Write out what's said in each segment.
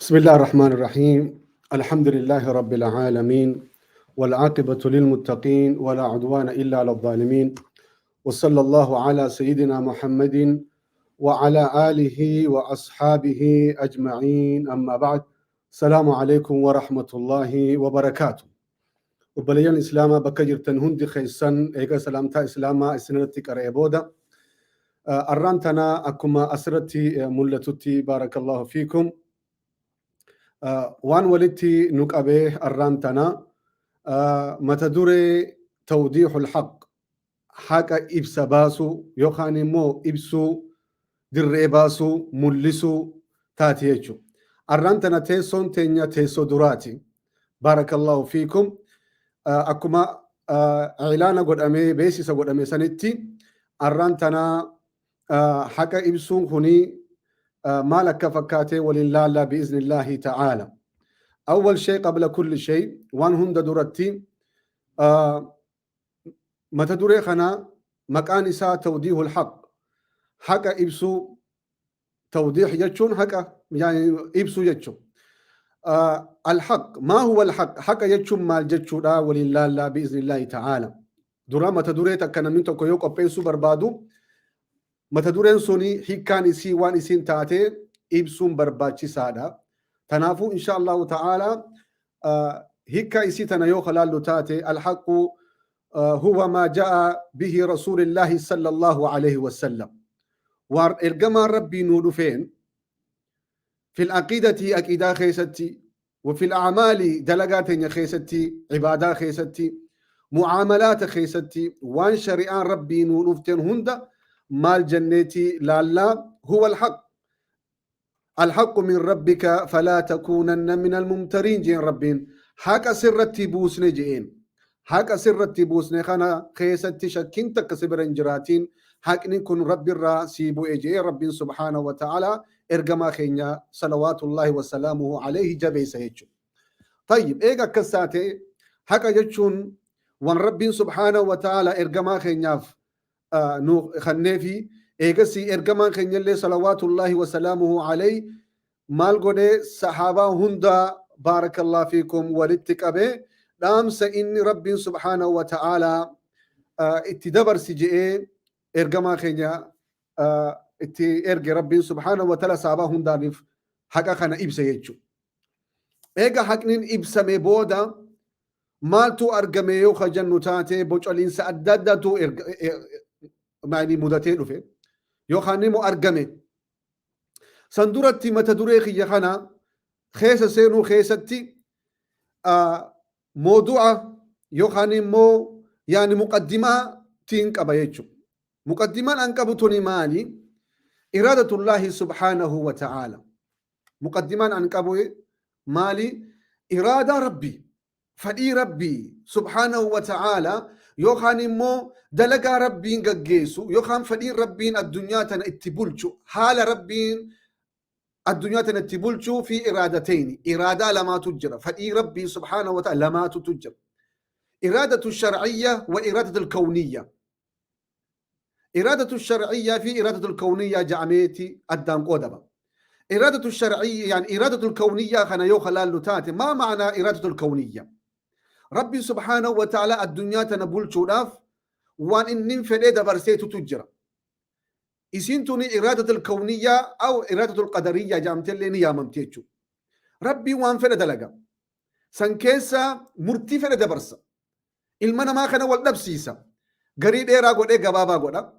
بسم الله الرحمن الرحيم. الحمد لله رب العالمين، والعاقبة للمتقين، ولا عدوان إلا على الظالمين، وصلى الله على سيدنا محمد وعلى آله وأصحابه أجمعين. أما بعد، السلام عليكم ورحمة الله وبركاته. Obboleeyyan Islaamaa bakka jirtan hundi keessan, eega salaamtaa Islaamaa isinirratti qara'e booda, arraan tana akkuma asirratti mul'atutti, baarakallahu fiikum, waan walitti nu qabee arraan tana mata duree tawdiixul haq, haqa ibsa baasuu yookaan immoo ibsuu, dirree baasuu, mul'isuu taati jechuudha. Arraan tana teessoon teenya teessoo duraati. Baarakallahu fiikum. Akkuma ilaana godhamee, beeksisa godhame sanitti, arraan tana haqa ibsuun kuni maal akka fakkaatee waliin laallaa bi'iznillaahi ta'aala. أول شيء قبل كل شيء، waan hunda duratti, mata duree kana maqaan isaa tawdiihul haq, haqa ibsuu. Tawdiih jechuun haqa ibsuu jechuun. الحق، ما هو الحق؟ Haqa jechuun maal jechuudha waliin laallaa bi'iznillaahi ta'aala. Dura mata duree takka namni tokko yoo qopheessuu barbaadu, mata dureen suni hiikkaan isii, waan isiin taate ibsuun barbaachisaadha. Kanaafuu insha Allahu ta'ala hiikkaa isii tana yoo kalaallu taate, الحق هو ما جاء به رسول الله صلى الله عليه وسلم، waan ergamaan Rabbii nuu dhufeen، في العقيدة aqiidaa keessatti، وفي الأعمال dalagaa teenya keessatti، cibaadaa keessatti، mucaamalaata keessatti, waan shari'aan Rabbii nuu dhufteen hunda maal jenneeti laallaa. هو الحق، الحق من ربك فلا تكونن من الممترين jeen. Rabbiin haqa sirratti buusne jeen. Haqa sirratti buusne kana keessatti shakkiin takka si bira hin jiraatiin, haqni kun Rabbi irraa sii bu'e jee Rabbiin subhaanahu wa ta'ala ergamaa keenya salawaatullaahi wasalaamuhu alayhi jabeessa jechuudha. طيب, eega akkas taate, haqa jechuun waan Rabbiin subhaanahu wa ta'ala ergamaa keenyaaf nu kenneefi, eegasii ergamaan keenyallee salawaatullaahi wasalaamuhu alayhi maal godhee, sahaabaa hundaa, baarakallah fiikum, walitti qabee dhaamsa inni Rabbiin subhaanahu wa ta'ala itti dabarsi je'ee ergamaa keenya itti erge, Rabbiin subhaanahu wa ta'ala sahaabaa hundaaniif haqa kana ibsa jechuudha. Eega haqnin ibsame booda maaltu argame yoo ka jennu taate, bocoliinsa adda addaatu mudatee dhufe yookaan immoo argame. San duratti mata duree kiyya kana keessa seenuu keessatti moodu'a yookaan immoo yaani muqaddimaa tiin qaba jechuudha. Muqaddimaan an qabu tuni maali? إرادة الله سبحانه وتعالى. Muqaddimaan an qabu maali? Iraadaa Rabbii, fedhii Rabbii subhaanahu wa ta'ala, yookaan immoo dalagaa Rabbiin gaggeessu, yookaan fedhiin Rabbiin addunyaa tana itti bulchu, haala Rabbiin addunyaa tana itti bulchuu fi iraadateeni. Iraadaa lamaatu jira. Fedhii Rabbii subhaanahu wa ta'ala lamaatutu jira. إرادة الشرعية وإرادة الكونية. إرادة الشرعية في إرادة الكونية ja'ameeti addaan qoodama. إرادة الشرعية، يعني إرادة الكونية kana yoo laallu taate، ما معنى إرادة الكونية؟ ربي سبحانه وتعالى addunyaa tana bulchuudhaaf waan inni fedhee dabarseetutu jira. Isiin tuni إرادة الكونية أو إرادة القدرية jedhamtellee ni yaamamti jechuudha. Rabbiin waan fedhe dalaga. San keessa murtii fedhe dabarsa. Ilma namaa kana wal dhabsiisa. Garii dheeraa godhee gabaabaa godha.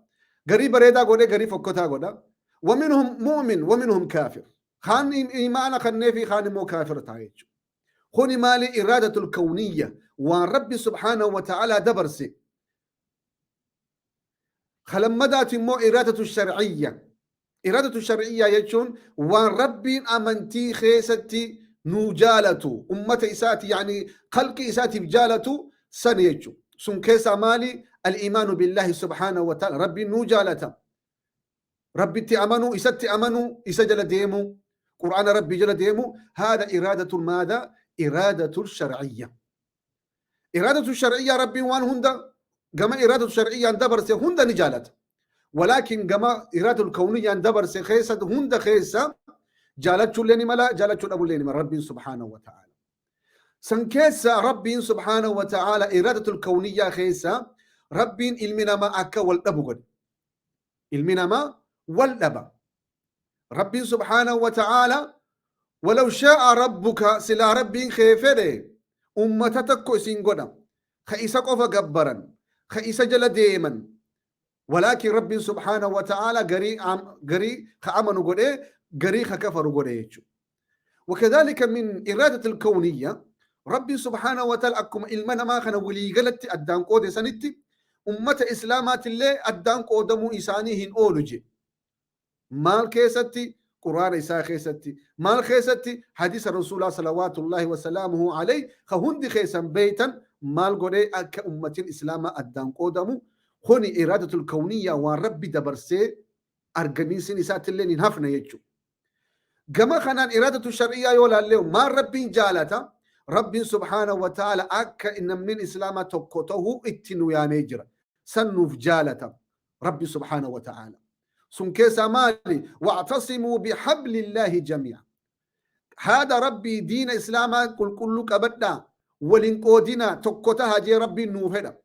Garii bareedaa godhee garii fokkotaa godha. ومنهم مؤمن ومنهم كافر. Kaan iimaana kannee fi kaan immoo kaafira ta'a jechuudha. Kuni maali? إرادة الكونية, waan Rabbi subhaanahu wa ta'ala dabarse. Kalammadaati immoo إرادة الشرعية. إرادة الشرعية jechuun waan Rabbiin amantii keessatti nuu jaalatu, ummata isaati, yani khalqi isaatiif jaalatu san jechuudha. Sun keessaa maali? الإيمان بالله سبحانه وتعالى. Rabbiin nuu jaalata. Rabbitti amanuu, isatti amanuu, isa jala deemu, Qur'aana Rabbii jala deemu. هذا إرادة ماذا؟ إرادة الشرعية. إرادة الشرعية, Rabbiin waan hunda gama إرادة الشرعية dabarse hunda ni jaalata. ولكن gama إرادة الكونية dabarse keessa hunda keessa Jaalachuullee ni mala, jaalachuu dhabuullee ni mala Rabbiin subhaanahu wa ta'ala. San keessa Rabbiin subhaanahu wa ta'ala iraadatul kawniyyaa keessa Rabbiin ilmi namaa akka wal dhabu godhe. Ilmi namaa wal dhaba. Rabbiin subhaanahu wa ta'ala walaw shaa'a rabbuka, silaa Rabbiin kee fedhe, ummata tokko isin godha ka isa qofa gabbaran, ka isa jala deeman. Walaakin Rabbiin subhaanahu wa ta'ala garii garii ka amanu godhee, garii ka kafaru godhe jechuudha. وكذلك من إرادة الكونية، ربي سبحانه وتعالى أكما إلما ما كان ولي قلت أدان قود سنتي أمة إسلامات الله أدان قودمو إساني هن أولوجي. Maal keessatti? Quraana isaa keessatti. Maal keessatti? Hadiisa Rasuulaa salawaatullaahi wasalaamuhu alayh ka hundi keessan beeytan. Maal godhee akka ummatiin islaamaa addaan qoodamu? Kuni iraadatul kawniyyaa, waan Rabbi dabarsee argamiinsin isaattillee hin hafne jechuudha. Gama kanaan iraadatu shar'iyyaa yoo laallee, maal Rabbiin jaalata? Rabbiin subhaanahu wa ta'ala akka namni islaamaa tokko tahuu itti nu yaamee jira. San nuuf jaalata Rabbi subhaanahu wa ta'ala. Sun keessaa maali? واعتصموا بحبل الله جميعا. Haada Rabbii, diina islaamaa qulqulluu qabadhaa, waliin qoodinaa, tokko tahaa jee Rabbiin nuu fedha.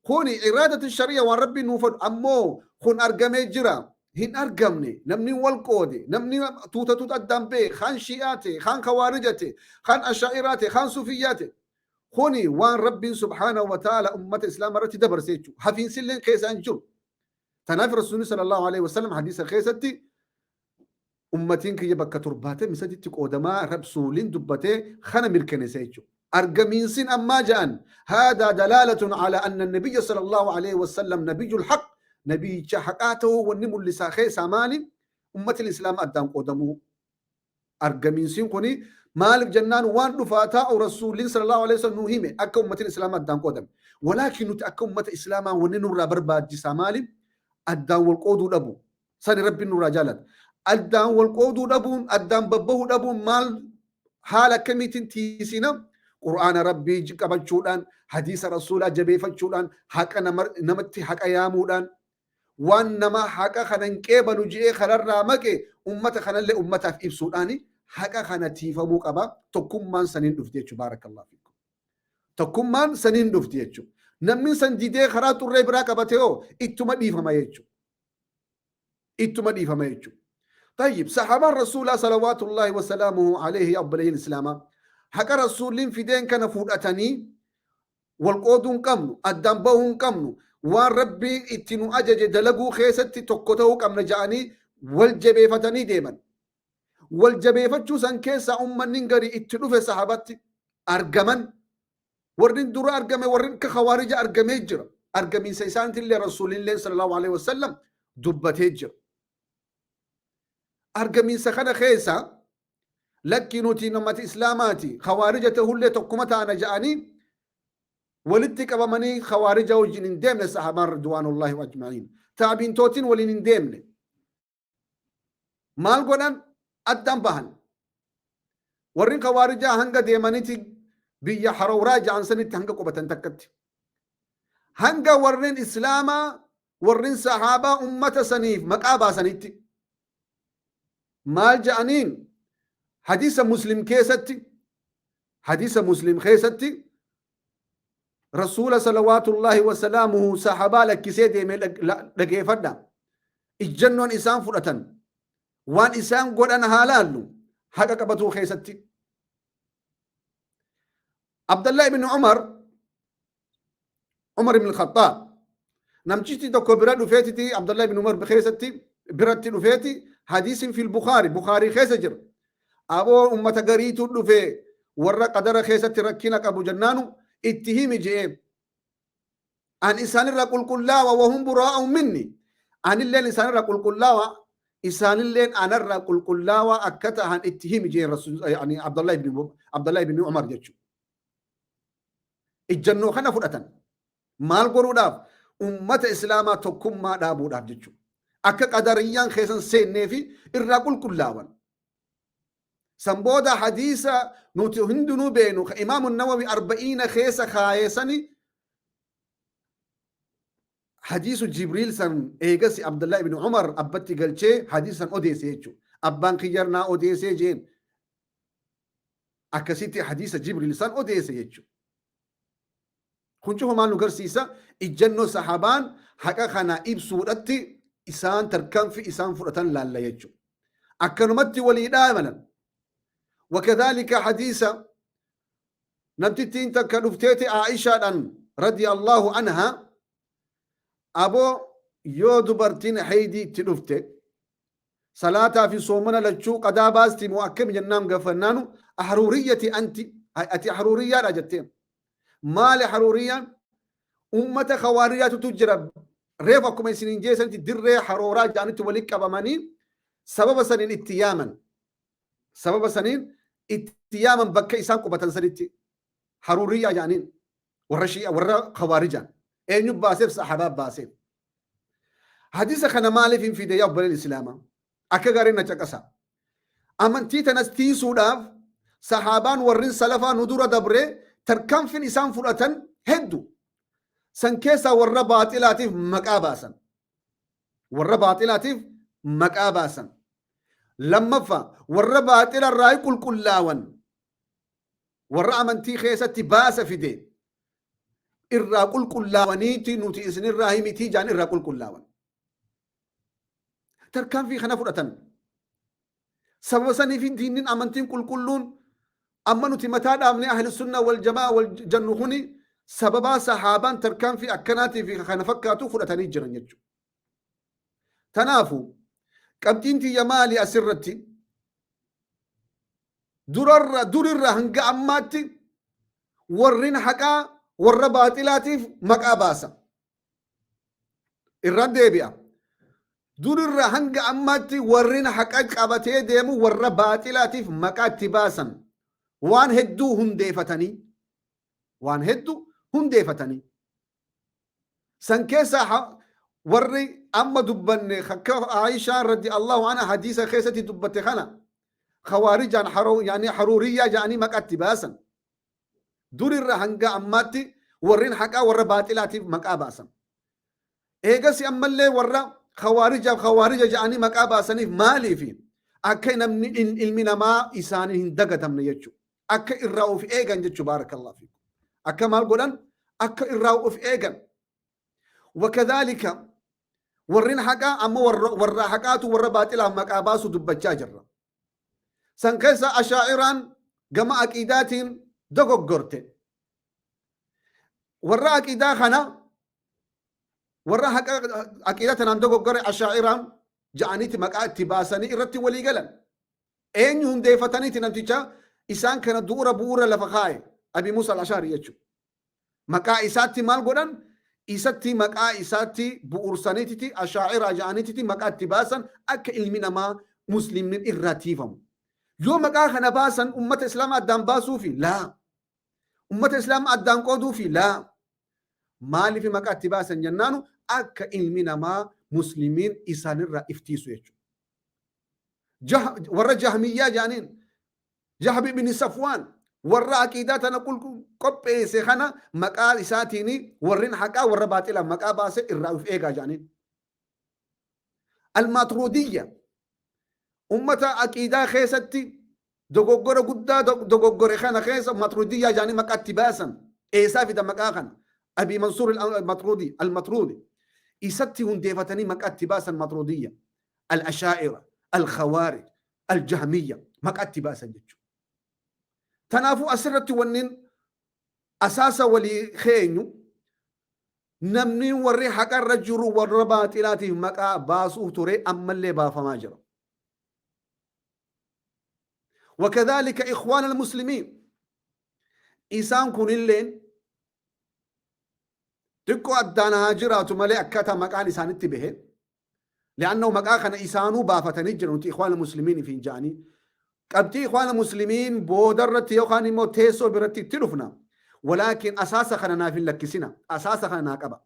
Kuni iraadatu shari'a, waan Rabbiin nuu fedhu. Ammoo kun argamee jira? Hin argamne. Namni wal qoode, namni tuuta tuuta addaan ba'e, kaan Shi'aa ta'e, kaan Kawaarija ta'e, kaan Ashaa'iraa ta'e, kaan Sufiyyaa ta'e. Kuni waan Rabbiin subhaanahu wa ta'ala ummata islaamaa irratti dabarse jechuudha. Hafiinsilleen keessaa hin jiru. Tanaaf Rasuulli sallallahu alaihi wasallam hadiisa keessatti ummatiin kiyya bakka 73tti qoodamaa Rasuuliin dubbatee kana mirkaneesse jechuudha. Argamiinsin ammaa ja'an هذا دلالة على أن النبي صلى الله عليه وسلم نبي الحق. Nabiyyicha haqaa ta'uu wanni mul'isaa keessaa maali? Ummatiin islaama addaan qoodamuu. Argamiinsiin kuni maaliif jennaan, waan dhufaa taa'u Rasuuliin sallallahu alaihi wasallam nuu hime akka ummatiin islaamaa addaan qoodame. Walaakin nuti akka ummata islaamaa wanni nurraa barbaachisaa maali? Addaan wal qooduu dhabu. Sani Rabbiin nurraa jaalata. Addaan wal qooduu dhabuun, addaan babbahuu dhabuun maal, haala akkamiitiin tiisina? Qur'aana Rabbii qabachuudhaan, hadiisa Rasuulaa jabeeffachuudhaan, haqa namatti haqa yaamuudhaan, waan nama haqa kana hin qeebalu je'ee kanarraa maqe ummata kanallee ummataaf ibsuudhaan haqa kana tiifamuu qaba. Tokkummaan saniin dhufti jechuudha. Baarakallahu fiikum. Tokkummaan saniin dhufti jechuudha. Namni san didee karaa xurree biraa qabate hoo ittuma dhiifama jechuudha. Ittuma dhiifama jechuudha. طيب، sahaabaan Rasuulaa صلوات الله وسلامه عليه, obboleeyyin islaamaa, haqa Rasuulliin fideen kana fudhatanii wal qooduu hin qabnu, addaan bahuu hin qabnu, waan Rabbii itti nu ajaje dalaguu keessatti tokko ta'uu qabna ja'anii wal jabeeffatanii deeman. Wal jabeeffachuu san keessaa ummanni garii itti dhufe, sahabatti argaman. Warri dura argame, warri akka Khawaarija argamee jira. Argamiinsa isaaniitillee Rasuulillee sallallahu alaihi wasallam dubbatee jira. Argamiinsa kana keessa lakki, nuti namati islaamaati, Khawaarija ta'ullee tokkuma taana ja'anii walitti qabamanii Khawaarija wajjin hin deemne sahabaan ridwaanullahi ajma'iin. Taabiintootiin waliin hin deemne. Maal godhan? Addaan bahan. Warri Khawaarijaa hanga deemaniiti biyya Harawraa ja'an sanitti hanga qubatan takkatti. Hanga warreen islaamaa, warreen sahaabaa ummata saniif maqaa baasanitti. Maal ja'aniin? Hadiisa Muslim keessatti, hadiisa Muslim keessatti Rasuula salawaatullaahi wasalaamuhu sahabaa lakkisee deemee dhageeffadha. Ijjannoon isaan fudhatan, waan isaan godhan haa laallu haqa qabatuu keessatti. Abdallah ibn Umar, Umar ibn Khattab, namtichi tokko bira dhufeetiti, Abdallah ibn Umar keessatti biratti dhufeeti, hadiisin fil Bukhari, Bukhari keessa jira. Aboo, ummata gariitu dhufe, warra qadara keessatti rakkina qabu jennaanu itti himi je'ee. An isaanirra qulqullaawa, وهم براء مني. Anilleen isaanirra qulqullaawa, isaanilleen anarra qulqullaawa akka ta'an itti himi jee Rasul, yani Abdallah ibn Umar jechuudha. Ijjannoo kana fudhatan. Maal godhuudhaaf? Ummata islaamaa tokkummaa dhaabuudhaaf jechuudha. Akka qadariyyaan keessan seennee fi irraa qulqullaawan. San booda hadiisa nuti hundinuu beenu ka Imaamu Nawawi Arba'iina keessa kaayeessani, hadiisu Jibriil san, eegasi Abdullah ibn Umar abbatti galchee hadiisa san odeesse jechuudha. Abbaan kiyya naa odeessee jeen. Akkasitti hadiisa Jibriil san odeesse jechuudha. Kun cufa maal nu garsiisa? Ijjannoo sahabaan haqa kana ibsuudhatti isaan tarkaanfii isaan fudhatan laalla jechuudha. Akkanumatti walii dhaamanan. Wakadhaalika hadiisa namtittiin takka dhufteeti Aishaadhaan radiyallahu anha, aboo, yoo dubartiin haydii itti dhufte salaataa fi soomana lachuu qadaa baasti moo akkami jennaan gaafannaanu, aharuuriyyati anti, ati haruuriyyaadha jetteen. Maali haruuriyyaan? Ummata kawaariyaatutu jira. Reefu akkuma isiniin jeessanitti dirree harooraa jedhanitti walitti qabamanii sababa saniin itti yaaman. Sababa saniin itti yaaman bakka isaan qubatan sanitti haruuriyyaa jedhaniin warra shi'a, warra kawaarijaan. Eenyu baaseef? Sahabaa baaseef. Hadiisa kana maaliif hin fide, yaa obboleen islaamaa? Akka gaariin na caqasa. Amantii tanas tiisuudhaaf sahaabaan warrin salafaa nu dura dabre tarkaanfiin isaan fudhatan heddu. San keessaa warra baaxilaatiif maqaa baasan. Warra baaxilaatiif maqaa baasan. Lammaffaa, warra baaxila irraa qulqullaawan. Warra amantii keessatti baasa fide irraa qulqullaawaniiti, nuti isinirraa himitii jaan irraa qulqullaawan. Tarkaanfii kana fudhatan. Sababa sanii fi diinnin amantiin qulqulluun amma nuti mataa dhaabne ahli sunna wal jamaa wal jannu kuni sababaa sahaabaan tarkaanfii akkanaatii fi kana fakkaatu fudhatanii jiran jechuudha. Tanaafu qabxiin tiyya maali asirratti? Durarra durirra hanga ammaatti warrin haqaa warra baaxilaatiif maqaa baasa. Irraan deebi'a. Durirra hanga ammaatti warrin haqa qabatee deemu warra baaxilaatiif maqaa itti baasan. Waan hedduu hundeefatanii. Waan hedduu hundeefatanii. San keessaa warri amma dubbanne akka Aishaan raddi Allahu anha hadiisa keessatti dubbatte kana khawaarijaan yaani haruuriyyaa jedhanii maqaa itti baasan. Durirra hanga ammaatti warrin haqaa warra baaxilaatiif maqaa baasan. Eegasi ammallee warra khawaarijaaf khawaarija jedhanii maqaa baasaniif maaliifi? Akka namni ilmi namaa isaanii hin dagatamne jechuudha. Akka irraa of eegan jechuudha, baarakallahu fiikum. Akka maal godhan? Akka irraa of eegan. Wakadhaalika warrin haqaa amma warra haqaatu warra baaxilaaf maqaa baasu dubbachaa jirra. San keessa ashaa'iraan gama aqiidaatiin dogoggorte. Warra aqiidaa kana, warra haqa aqiidaa tanaan dogoggore ashaa'iraan ja'aniiti maqaa itti baasanii irratti walii galan. Eenyu hundeeffataniiti? Namticha isaan kana bu'uura lafa kaa'e, Abi Musa al-Ashaari jechuudha. Maqaa isaatti maal godhan? Isatti maqaa isaatti bu'uursaniititi ashaa'iraa ja'aniititi maqaa itti baasan, akka ilmi namaa muslimni irraa tiifamu. Yoo maqaa kana baasan ummata islaamaa addaan baasuufi? Laa. Ummata islaamaa addaan qooduufi? Laa. Maaliif maqaa itti baasan jennaanu, akka ilmi namaa muslimiin isaanirraa iftiisu jechuudha. Warra jahmiyyaa jedhaniin, Jahbi ibn Safwaan warra aqiidaa tana qopheesse kana maqaa isaatiin warrin haqaa warra baaxilaa maqaa baase irraa of eegaa jedhaniin. Almaaturudiyya ummata aqiidaa keessatti dogoggora guddaa dogoggore kana keessa maturudiyyaa jedhanii maqaa itti baasan. Eessaa fida maqaa kana? Abi Mansuur al-Matrudi al-Matrudi isatti hundeeffatanii maqaa itti baasan. Maturudiyya, al-Ashaa'ira, al-Khawaarij, al-Jahmiyya maqaa itti baasan jechuudha. Kanaafuu asirratti wannin asaasa walii keenyu, namni warri haqarra jiru warra baaxilaatiif maqaa baasuu ture, ammallee baafamaa jira. وكذلك إخوان المسلمين isaan kunilleen xiqqoo addaan haa jiraatu malee akkaataa maqaan isaanitti bahe, لأنه maqaa kana isaanuu baafatanii jiran, nuti ikhwaana muslimiin ifiin ja'anii. Qabxii ikhwaana muslimiin boodarratti yookaan immoo teessoo biratti itti dhufna. Walaakin asaasa kana naaf hin lakkisina, asaasa kana naa qaba.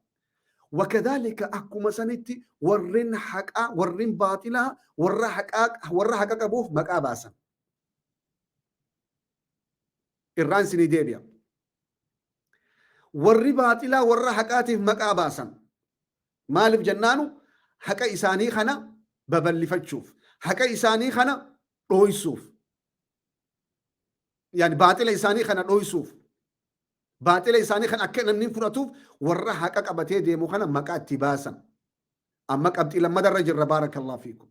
Wakadhalika akkuma sanitti warrin haqaa warrin baaxilaa warra haqaa warra haqa qabuuf maqaa baasan. Irraan sinii deebi'a. Warri baaxilaa warra haqaatiif maqaa baasan. Maaliif jennaanu, haqa isaanii kana babal'ifachuuf. Haqa isaanii kana dhooysuuf. Yani baaxila isaanii kana dhooysuuf. Baaxila isaanii kana akka namni fudhatuuf warra haqa qabatee deemu kana maqaa itti baasan. Amma qabxii lammadarra jirra, baarakallahu fiikum.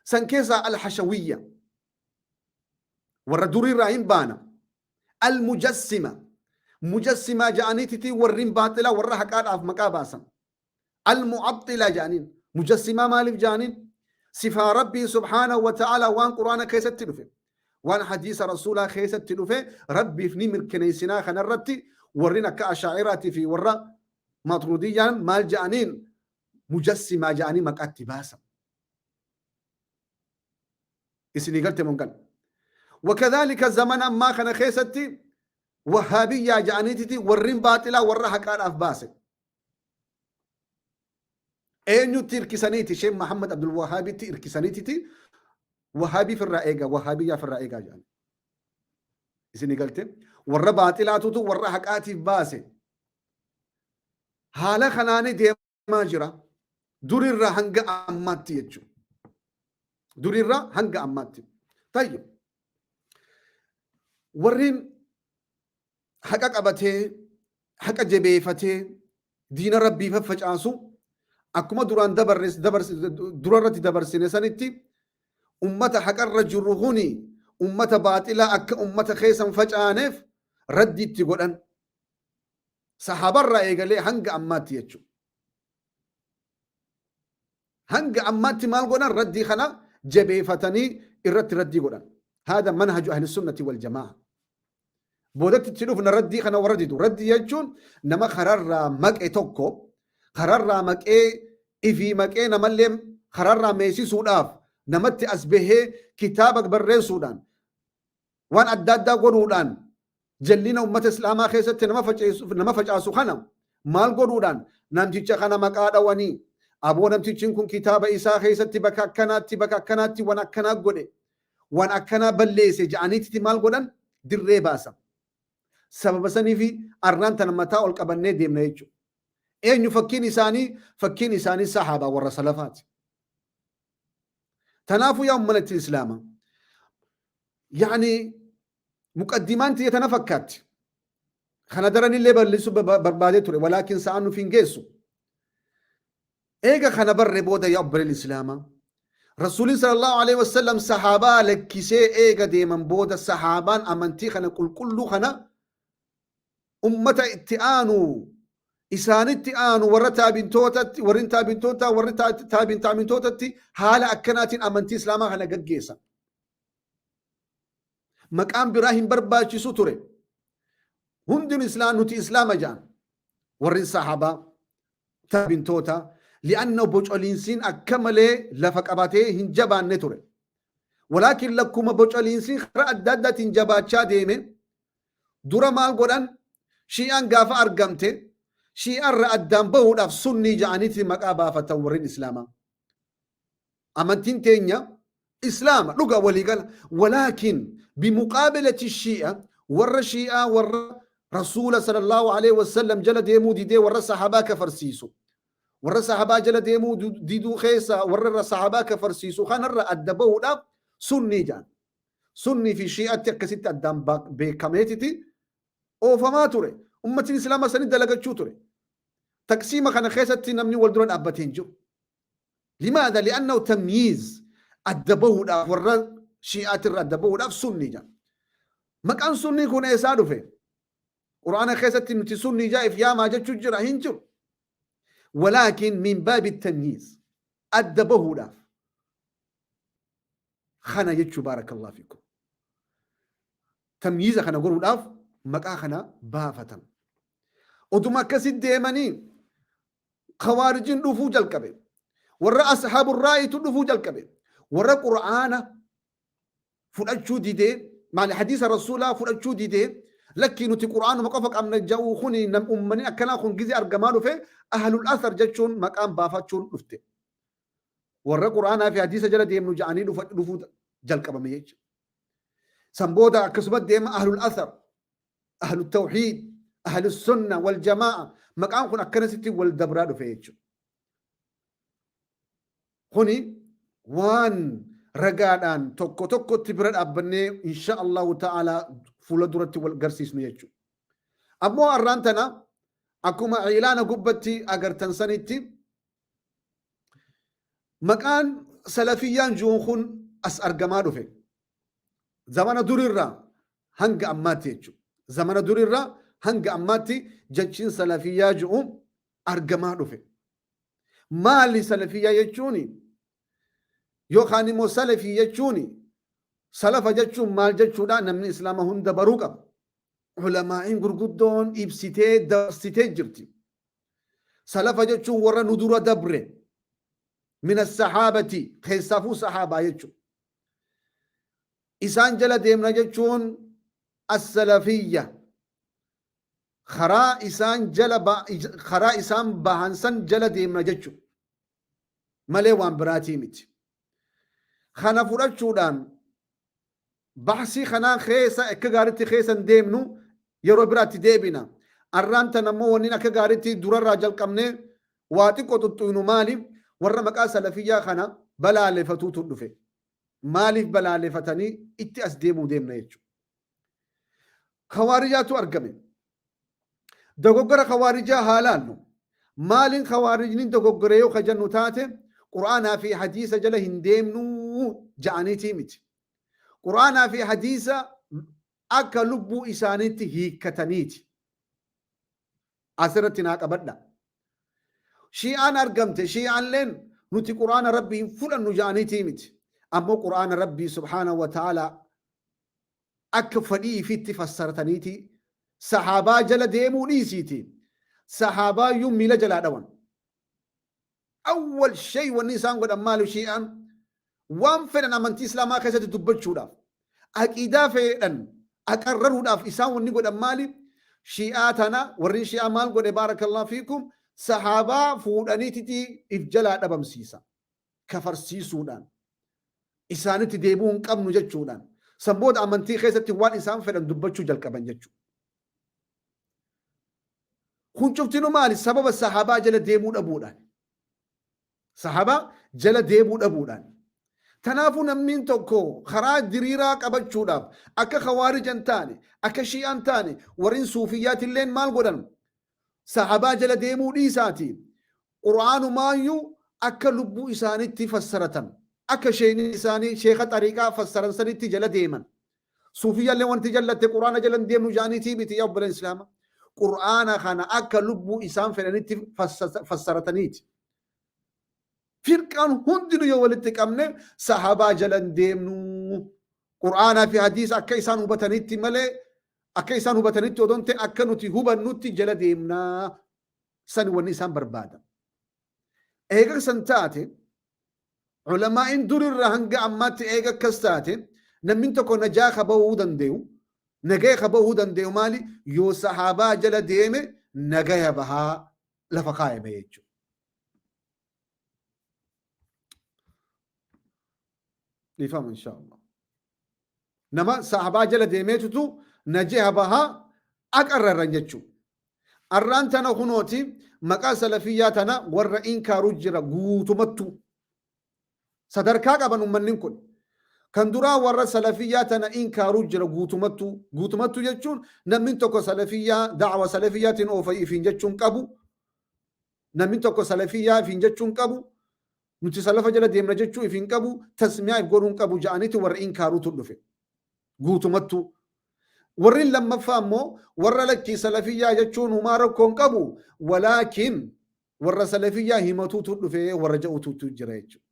San keessaa al-hashawiyya. Warra duriirraa hin baana. Al-mujassima. Mujassimaa ja'aniititi warrin baaxilaa warra haqaadhaaf maqaa baasan. Al-mu'axxila ja'aniin. Mujassimaa maaliif ja'aniin? Sifaa Rabbii subhaanahu wa ta'ala waan Qur'aana keessatti dhufe, waan hadiisa Rasuulaa keessatti dhufe Rabbiif ni mirkaneessinaa kanarratti warrin akka Ashaa'iraatii fi warra Maatrudiyyaan maal ja'aniin? Mujassimaa ja'anii maqaa itti baasan. Isinii galte moo hin galle? Wakadhaalika zamana ammaa kana keessatti Wahhaabiyyaa ja'aniititi warrin baaxilaa warra haqaadhaaf baase. Eenyutti hirkisaniiti? Sheekh Muhammad Abdul Wahhaabitti hirkisaniititi Wahhaabii firraa eegaa, Wahhaabiyyaa firraa eegaa jedhan. Isinii galte? Warra baaxilaatutu warra haqaatiif baase. Haala kanaanii deemaa jira. Durirraa hanga ammaatti jechuudha. Durirraa hanga ammaatti. Tayyib. Warreen haqa qabatee, haqa jabeeffatee diina Rabbii faffacaasu akkuma duraan durarratti dabarsine sanitti ummata haqarra jiru kuni ummata baaxilaa akka ummata keessan facaaneef raddi itti godhan. Sahaabarraa eegalee hanga ammaatti jechuudha. Hanga ammaatti maal godhan? Raddii kana jabeeffatanii irratti raddii godhan. Haada manhaju ahli sunnati wal jamaa. Boodatti itti dhufna raddii kana warra didu. Raddii jechuun nama kararraa maqe tokko kararraa maqee ifii maqee namallee kararraa meesisuudhaaf namatti as bahee kitaaba barreessuudhaan waan adda addaa godhuudhaan jallina ummata islaamaa keessatti nama facaasu kana maal godhuudhaan namticha kana maqaa dhawanii, aboo namtichi kun kitaaba isaa keessatti bakka akkanaatti bakka akkanaatti waan akkanaa godhe, waan akkanaa balleesse ja'aniitti maal godhan? Dirree baasan. Sababa saniifi arraan tana mataa ol qabannee deemna jechuudha. Eenyu fakkiin isaanii? Fakkiin isaanii sahaabaa warra salafaati. Tanaafuu yaa ummata islaamaa, yaani muqaddimaan tiyya tana fakkaatti. Kana daranillee bal'isuu barbaadee ture, walaakin sa'aan nuuf hin geessu. Eega kana barre booda, yaa obboleen islaamaa, Rasuulli sallallahu alaihi wasallam sahaabaa lakkisee eega deeman booda sahaabaan amantii kana qulqulluu kana ummata itti aanu, isaanitti aanu, warra taabintootatti, warri taabintoota, warri taabin taabintootatti haala akkanaatiin amantii islaamaa kana gaggeessan. Maqaan biraa hin barbaachisu ture. Hundin islaam nuti islaama ja'an. Warri sahabaa taabintoota li'anna bocoliinsiin akka malee lafa qabatee hin jabaanne ture. Walaakin lakkuma bocoliinsiin karaa adda addaatiin jabaachaa deeme dura maal godhan? Shi'aan gaafa argamte shi'aarra addaan bahuudhaaf sunnii ja'aniiti maqaa baafatan warreen islaamaa. Amantiin teenya islaama dhuga waliigala. Walaakin bimuqaabilati shi'a, warra shi'aa, warra Rasuula sallallahu alaihi wasallam jala deemuu didee warra sahabaa kafarsiisu. Warra sahabaa jala deemuu diduu keessa warra sahabaa kafarsiisu kanarra adda bahuudhaaf sunnii jedhan. Sunnii fi shi'atti akkasitti addaan beekameetiti oofamaa ture. Ummatiin islaamaa sanii dalagachuu ture. Taqsiima kana keessatti namni wal dura dhaabbatee hin jiru. Limaadha? Li'annahu tamyiiz adda bahuudhaaf, warra shi'aatirra adda bahuudhaaf sunnii jedha. Maqaan sunnii kun eessaa dhufe? Qur'aana keessatti nuti sunnii jaa'if yaamaa jechuu jira hin jiru. Walaakin min baabi tamyiiz adda bahuudhaaf kana jechuu, baarakallahu fiikum. Tamyiiza kana godhuudhaaf maqaa kana baafatan. Oduma akkasitti deemanii khawaarijin dhufuu jalqabe. Warra ashaabu raayitu dhufuu jalqabe. Warra Qur'aana fudhachuu didee, maali, hadiisa Rasuulaa fudhachuu didee, lakkii nuti Qur'aanuma qofa qabna ja'uu kuni nam ummanni akkanaa kun gizee argamaa dhufe ahlul athar jechuun maqaan baafachuun dhufte. Warra Qur'aanaa fi hadiisa jala deemnu ja'anii dhufuu jalqabame jechuudha. San booda akkasuma deema ahlul athar, ahlu tawhiid, ahlu sunna wal jamaa'a maqaan kun akkanasitti wal dabraa dhufe jechuudha. Kuni waan ragaadhaan tokko tokkotti bira dhaabbannee insha Allahu ta'ala fuula duratti wal garsiisnu jechuudha. Ammoo arraan tana akkuma ilaana gubbatti agartan sanitti maqaan salafiyyaan jiruun kun as argamaa dhufe. Zamana durirraa hanga ammaatti jechuudha. Zamana durirraa hanga ammaatti jechiin salafiyyaa jiru argamaa dhufe. Maali salafiyyaa jechuun? Yookaan immoo salafii jechuun, salafa jechuun maal jechuudha? Namni islaama hunda baruu qaba. Ulamaa'iin gurguddoon ibsitee dabarsitee jirti. Salafa jechuun warra nu dura dabre, mina sahaabati, keessaafuu sahaabaa jechuudha. Isaan jala deemna jechuun as-salafiyya, karaa isaan jala karaa isaan bahan san jala deemna jechuudha malee waan biraatii miti. Kana fudhachuudhaan bahsii kanaa keessa akka gaaritti keessa hin deemnu, yeroo biraatti deebina. Arraan tan ammoo wanni akka gaaritti durarraa jalqabnee waa xiqqoo xuxxuynu maali? Warra maqaa salafiyyaa kana balaalefatuutu dhufe. Maaliif balaalefatanii itti as deemuu deemna jechuudha. Kawaarijaatu argame. Dogoggora kawaarijaa haa laallu. Maaliin kawaarijni dogoggore yoo ka jennu taate, Qur'aanaa fi hadiisa jala hin deemnuu ja'aniitii miti. Qur'aanaa fi hadiisa akka lubbuu isaaniitti hiikkataniiti. Asirratti naa qabadha. Shi'aan argamte, shi'aanleen nuti Qur'aana Rabbii hin fudhannu ja'aniitii miti. Ammoo Qur'aana Rabbii subhaanahu wa ta'ala akka fedhii ifitti fassarataniiti sahaabaa jala deemuu dhiisiiti. Sahaabaayyuu miila jalaa dhawan. Awwal shay wanni isaan godhan maali shi'aan? Waan fedhan amantii islaamaa keessatti dubbachuudhaaf, aqiidaa fedhan aqarraruudhaaf isaan wanni godhan maali? Shi'aa tana warri shi'aa maal godhe, baarakallahu fiikum, sahaabaa fuudhaniititi if jalaa dhabamsiisa. Kafarsiisuudhaan, isaanitti deebi'uu hin qabnu jechuudhaan, san booda amantii keessatti waan isaan fedhan dubbachuu jalqaban jechuudha. Kun cuftinu maali? Sababa sahaabaa jala deemuu dhabuudhaan. Sahaabaa jala deemuu dhabuudhaan. Kanaafuu namni tokko karaa diriiraa qabachuudhaaf akka kawaarija hin taane, akka shi'aa hin taane, warreen suufiyyaatilleen maal godhan? Sahaabaa jala deemuu dhiisaati. Qur'aanumaayyuu akka lubbuu isaaniitti fassaratan. Akka sheekni isaanii sheeka xariiqaa fassaran sanitti jala deeman. Suufiyyaallee wanti jallatte Qur'aana jala hin deemnu jaaniitii miti, yaa obboleen Islaama. Qur'aana kana akka lubbuu isaan fedhanitti fassarataniiti. Firqaan hundinuu yoo walitti qabne sahabaa jala hin deemnu. Qur'aanaa fi hadiisa akka isaan hubatanitti malee, akka isaan hubatanitti odoo hin ta'in akka nuti hubannutti jala deemnaa. Sani wanni isaan barbaadan. Eega san taate, ulamaa'in durirraa hanga ammaatti eega akkas taate, namni tokko najaa ka bahuu danda'u, nagaya ka bahuu danda'u maali? Yoo sahaabaa jala deeme nagaya bahaa lafa kaayame jechuudha. Dhiifama inshaallah. Nama sahabaa jala deemeetutu najaha bahaa aqarrarran jechuudha. Arraan tana kunooti maqaa salafiyyaa tana warra inkaaruu jira guutumattuu. Sadarkaa qaban ummanni kun. Kan duraa warra salafiyyaa tana inkaaruu jira guutumattuu. Guutumattuu jechuun namni tokko salafiyyaa da'wa salafiyyaatiin oofa ifiin jechuun qabu. Namni tokko salafiyyaa ifiin jechuun qabu. Nuti salafa jala deemna jechuu ifiin qabu. Tasmiyaa if godhuun qabu ja'aniiti warra inkaaruutu dhufe. Guutumattuu. Warri lammaffaa immoo warra lakkii salafiyyaa jechuun humaa rakkoo hin qabu. Walaakin warra salafiyyaa himatuutu dhufe warra ja'utuutu jira jechuudha.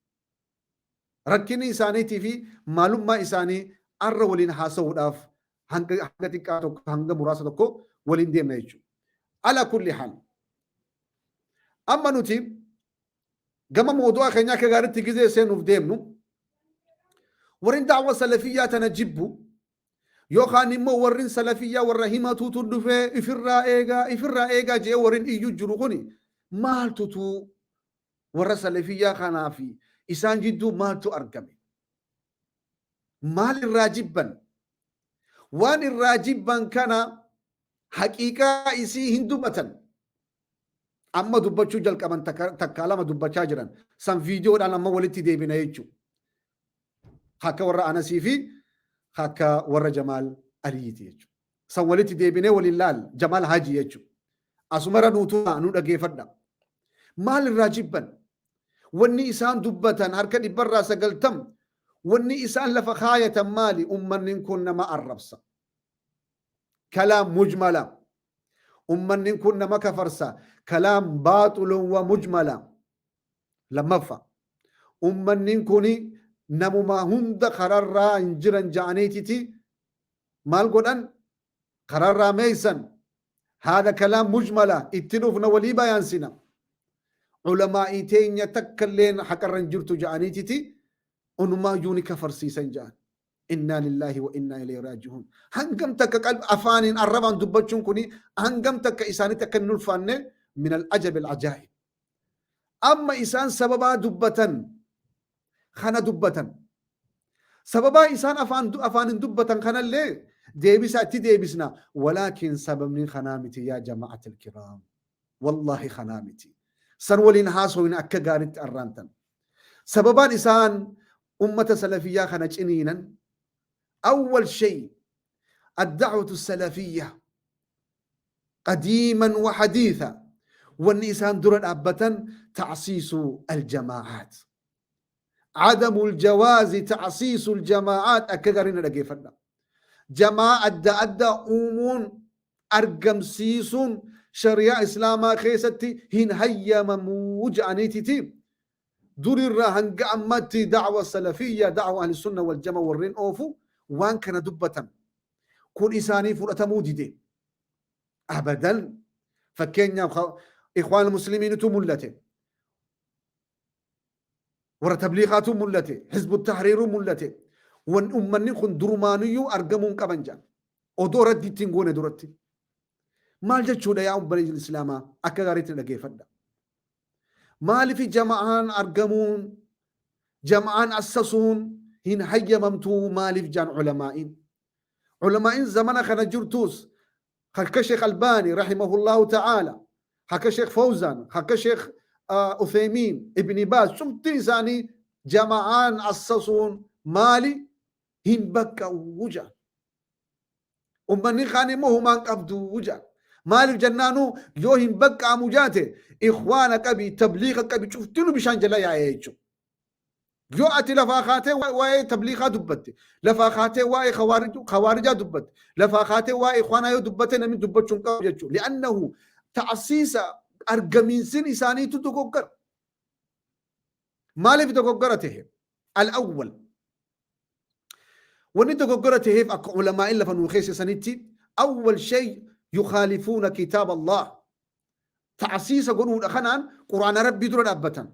Rakkinni isaaniitii fi maalummaa isaanii arra waliin haasa'uudhaaf hanga xiqqaa tokko, hanga muraasa tokko waliin deemna jechuudha. Ala kulli haal. Amma nuti gama moodu'aa keenyaa akka gaariitti gizee seenuuf deemnu, warri da'wa salafiyyaa tana jibbu yookaan immoo warri salafiyyaa warra himatuutu dhufee ifirraa eegaa, ifirraa eegaa jedhee warri iyyuu jiru kuni maaltutu warra salafiyyaa kanaa fi isaan jidduu maaltu argame? Maal irraa jibban? Waan irraa jibban kana haqiiqaa isii hin dubbatan. Amma dubbachuu jalqaban, takkaa lama dubbachaa jiran. San viidiyoodhaan amma walitti deebina jechuudha. Akka warra Anasii fi akka warra Jamaal Aliiti jechuudha. San walitti deebinee waliin laal Jamaal Haji jechuudha. Asumarra nuutu nu dhageeffadha. Maal irraa jibban? Wanni isaan dubbatan harka 90% wanni isaan lafa kaayatan maali? Ummanni kun nama arrabsa. Kalaam mujmala. Ummanni kun nama kafarsa. Kalaam baaxulun wa mujmala. Lammaffaa, ummanni kun namuma hunda kararraa hin jiran ja'aniititi maal godhan? Kararraa meeysan. Haadha kalaam mujmala itti dhufna walii bayaansina. Ulamaa'ii teenya takka illeen haqarra hin jirtu ja'aniititi onumaayyuu ni kafarsiisan ja'an. Innaa lillaahi wa innaa ilayhi raaji'uun. Hangam takka qalbi afaaniin arrabaan dubbachuun kuni hangam takka isaanitti akka hin ulfaanne min al-ajab al-ajaa'ib. Amma isaan sababaa dubbatan kana dubbatan. Sababaa isaan afaan afaan hin dubbatan kanallee deebisaa itti deebisna. Walaakin sababni kanaa miti yaa jama'atul kiraam. Wallaahi kanaa miti. San waliin haasawin akka gaaritti arraantan. Sababaan isaan ummata salafiyyaa kana ciniinan awwal shay ad-da'watu salafiyya qadiiman wa hadiitha wanni isaan dura dhaabbatan ta'siisu aljamaa'aat. Adamu aljawaazi ta'siisu aljamaa'aat akka gaarii na dhageeffadha. Jamaa adda addaa uumuun argamsiisuun shari'aa islaamaa keessatti hin hayyamamuu ja'aniititi durirraa hanga ammatti da'wa salafiyya da'wa ahli sunna wal jama warreen oofu waan kana dubbatan. Kun isaanii fudhatamuu dide. Abadan fakkeenyaaf ikhwaan muslimiinitu mul'ate. Warra tabliiqaatu mul'ate. Hizbu tahriiruu mul'ate. Wan ummanni kun durumaanuyyuu argamuu hin qaban jedhan. Odoo raddi ittiin goone duratti. Maal jechuudha yaa ummata islaamaa akka gaariitti dhageeffadha. Maaliif jama'aan argamuun jama'aan assasuun hin hayyamamtuu maaliif jaan ulamaa'iin? Ulamaa'iin zamana kana jirtuus akka Sheekh Albaani rahimahullahu ta'ala, akka Sheekh Fawzaan, akka Sheekh Uthaymiin, Ibni Baaz cufti isaanii jama'aan assasuun maali hin baqqa'u jedhan. Ummanni kaan immoo humaan qabdu jedhan. Maaliif jennaanuu yoo hin baqqa'amu jaate ikhwaana qabi tabliiqa qabi cuftinu bishaan jala yaa'ee jechuudha. Yoo ati lafaa kaatee waa'ee tabliiqaa dubbatte, lafaa kaatee waa'ee khawaarijaa dubbatte, lafaa kaatee waa'ee ikhwaanaa yoo dubbatte namni dubbachuu hin qabu jechuudha. Li'annahu ta'asiisa argamiinsin isaaniitu dogoggara. Maaliif dogoggora ta'e? Al-awwal. Wanni dogoggora ta'eef akka ulamaa'in lafa nuu keessa sanitti awwal shay yukhaalifuuna kitaaba Allah. Ta'asiisa godhuudha kanaan quraana rabbii dura dhaabbatan.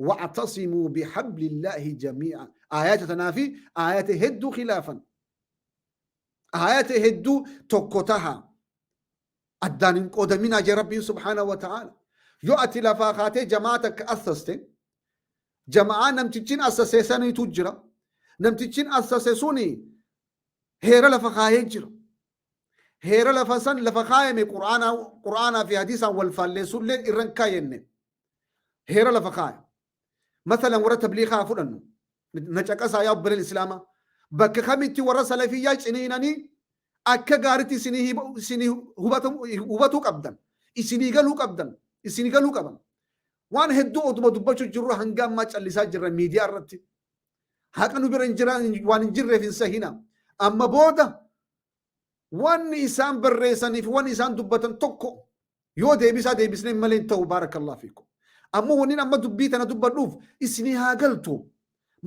Wa'tasimuu bihablillaahi jamii'a. Aayaata tanaa fi aayata hedduu khilaafan. Aayata hedduu tokko taha. Addaan hin qoodaminaa jee Rabbiin subhaanahu wa ta'aala. Yoo ati lafaa kaatee jamaa takka assaste, jama'aa namtichin assase saniitu jira. Namtichin assase suni heera lafa kaayee jira. Heera lafa san lafa kaayame qur'aanaa fi hadiisaan wal faalleessullee irra hin kaayenne. Heera lafa kaaya. Masalan warra tabliiqaa fudhannu. Na caqasaa yaa obboleen islaamaa. Bakka kamitti warra salafiyyaa ciniinanii akka gaaritti isinii hubatuu qabdan. Isinii galuu qabdan. Isinii galuu qaban. Waan hedduu oduma dubbachuu jirru hanga ammaa callisaa jirra miidiyaa irratti. Haqa nu bira hin jiran waan hin jirreef hin sahina. Amma booda wanni isaan barreessanii fi wanni isaan dubbatan tokko yoo deebisaa deebisnee malee hin ta'u baarakallahu fiikum. Ammoo wanni amma dubbii tana dubbadhuuf isinii haa galtu.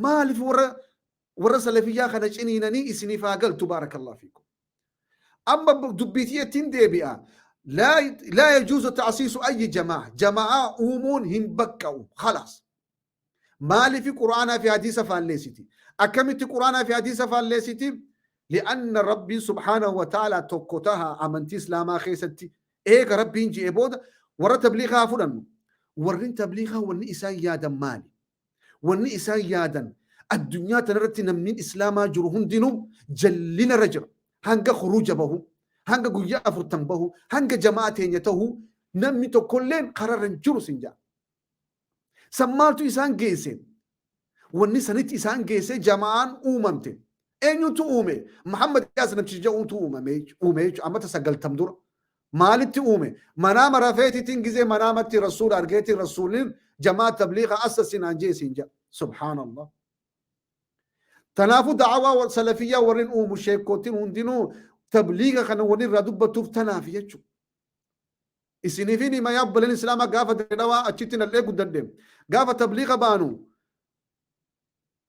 Maaliif warra salafiyyaa kana ciniinanii isiniif haa galtu baarakallahu fiikum. Amma dubbii tiyyattiin deebi'a. Laa yajuuzu ta'siisu ayyi jamaa. Jama'aa uumuun hin baqqa'u. Khalaas. Maaliif Qur'aanaa fi hadiisa faalleessiti? Akkamitti Qur'aanaa fi hadiisa faalleessiti? Li'anna Rabbiin subhaanahu wa ta'ala tokko taha amantii Islaamaa keessatti eega Rabbiin ji'e booda warra tabliiqaa haa fudhannu. Warri tabliiqaa wanni isaan yaadan maali? Wanni isaan yaadan addunyaa tanarratti namni Islaamaa jiru hundinuu jallinarra jira. Hanga khuruuja bahu, hanga guyyaa 40 bahu, hanga jamaa teenya tahu namni tokkolleen kararra hin jiru sin ja'a. San maaltu isaan geesse? Wanni sanitti isaan geessee jama'aan uumamte. Eenyutu uume? Muhammad Iyaas namticha jedhutu uumame uume jechuudha. Amata 90 dura. Maalitti uume? Manaama rafeetitiin gizee manaamatti rasuula argeetiin rasuulin jamaa tabliiqa assasinaan jee siin jedha. Subhaanallah. Tanaafuu da'awaa salafiyyaa warreen uumu sheekootiin hundinuu tabliiqa kana wanni irraa dubbatuuf tanaaf jechuudha. Isiniifin hima yaa obboleen Islaamaa, gaafa dhawaa achitti nal'ee guddadhe. Gaafa tabliiqa baanu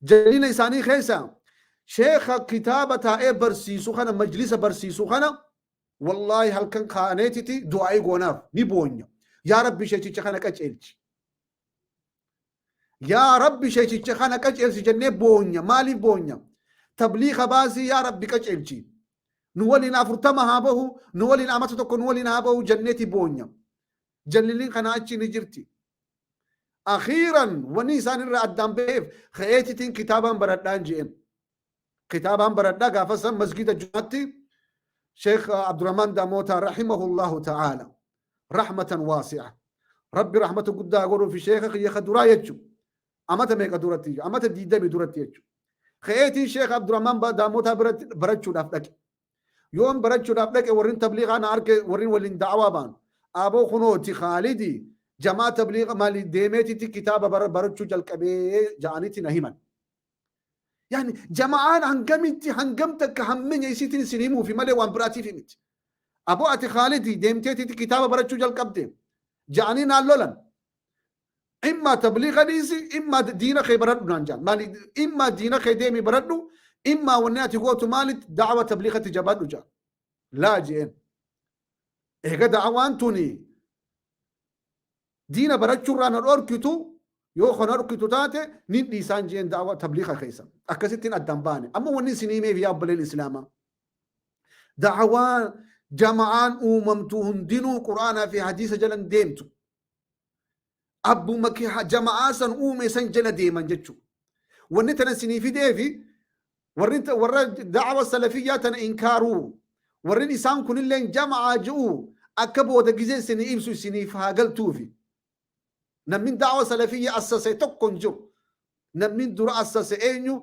jalina isaanii keessa sheekha kitaaba taa'ee barsiisu kana, majlisa barsiisu kana, wallaahi halkan kaaneetiti du'aa'ii goonaaf ni boonya. Yaa Rabbi, sheechicha kana qaceelchi. Yaa Rabbi, sheechicha kana qaceelchi jennee boonya. Maaliif boonya? Tabliiqa baasii, yaa Rabbi qaceelchi. Nu waliin 40 haa bahu, nu waliin amata 1 nu waliin haa bahu jenneeti boonya. Jalliliin kana achi ni jirti. Akhiiran wanni isaan irraa addaan baheef ka'eetitiin kitaabaan baradhaan je'een. Kitaabaan baradhaa gaafa san masgida Jumaatti Sheekh Abdurrahman Damoota rahimahullahu ta'ala rahmatan waasi'a. Rabbi rahmata guddaa godhuu fi sheekha kiyya ka duraa jechuudha. Amata meeqa duratti? Amata 20 duratti jechuudha. Ka'eetiin Sheekh Abdurrahman Daamotaa biratti barachuudhaaf dhaqe. Yoon barachuudhaaf dhaqe, warrin tabliiqaa na arge, warrin waliin da'awaa ba'an. Aboo, kunooti Khaalidi jamaa tabliiqa maali deemeetitti kitaaba barachuu jalqabee ja'anitti na himan. Yani jama'aan hangamitti hangam takka hammenya isiitiin isin himuufi malee waan biraatiif miti. Aboo, ati Khaalidi deemteetitti kitaaba barachuu jalqabde ja'anii naan lolan. Imma tabliiqa dhiisi, imma diina kee baradhu naan jaan. Maali? Imma diina kee deemi baradhu, imma wanni ati gootu maalitti da'awa tabliiqatti jabaadhu jaan. Laa je'een. Eega da'awaan tuni diina barachuurraa na dhorkitu, yoo kana dhorkitu taate, nin dhiisaan je'een da'awa tabliiqa keessa. Akkasittiin addaan baane. Amma wanni isin himeef, yaa obboleen Islaamaa, da'awaa jama'aan uumamtu hundinuu Qur'aanaa fi hadiisa jalan deemtu. Abbuma jama'aa san uume san jala deeman jechuudha. Wanni tana isinii fideefi warri warra da'awa salafiyyaa tana inkaaruu, warri isaan kunilleen jama'aa ji'u, akka booda gizee isinii ibsu isiniif haa galtuufi. Namni da'awa salafiyyaa assase tokko hin jiru. Namni dura assase eenyu?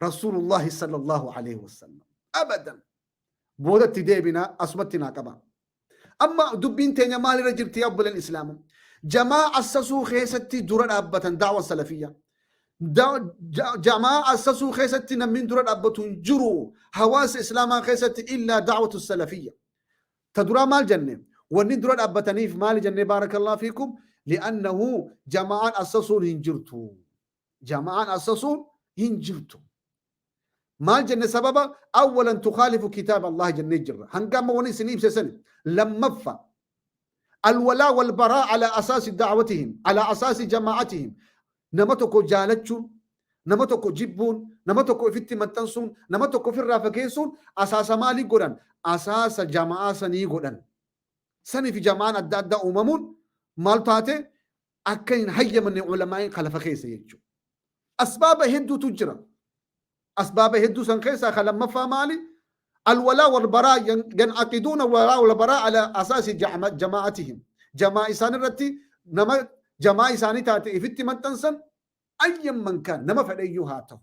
Rasuulullahi sallallahu alaihi wasallam. Abadan. Boodatti deebina, asumatti naa qaba. Amma dubbiin teenya maalirra jirti, yaa obboleen Islaamaa? Jamaa assasuu keessatti dura dhaabbatan da'wa salafiyyaa. Jamaa assasuu keessatti namni dura dhaabbatu hin jiru hawaasa Islaamaa keessatti illaa da'watu salafiyya. Ta duraa maal jenne? Wanni dura dhaabbataniif maali jenne? Baarakallahu fiikum. Li'annahu jama'aan assasuun hin jirtu. Jama'aan assasuun hin jirtu. Maal jenne sababa? Awwalan tukhaalifu kitaaba Allah jennee jirra. Hanga amma wani isin ibse sani. Lammaffa, alwalaa walbaraa ala asaasi da'watihim, ala asaasi jamaa'atihim. Nama tokko jaalachuun, nama tokko jibbuun, nama tokko ifitti maxxansuun, nama tokko ofirraa fageessuun asaasa maalii godhan? Asaasa jama'aa sanii godhan. Saniif jama'aan adda addaa uumamuun maal taate akka hin hayyamanne ulamaa'iin kalafa keessa jechuudha. Asbaaba hedduutu jira. Asbaaba hedduu san keessaa kan lammaffaa maali? Alwalaa walbaraa, yan'aqiduuna walaa walbaraa ala asaasi jamaa'atihim. Jamaa isaan irratti nama jamaa isaanii taate ifitti maxxansan, ayyan man kaan, nama fedheyyuu haa ta'u.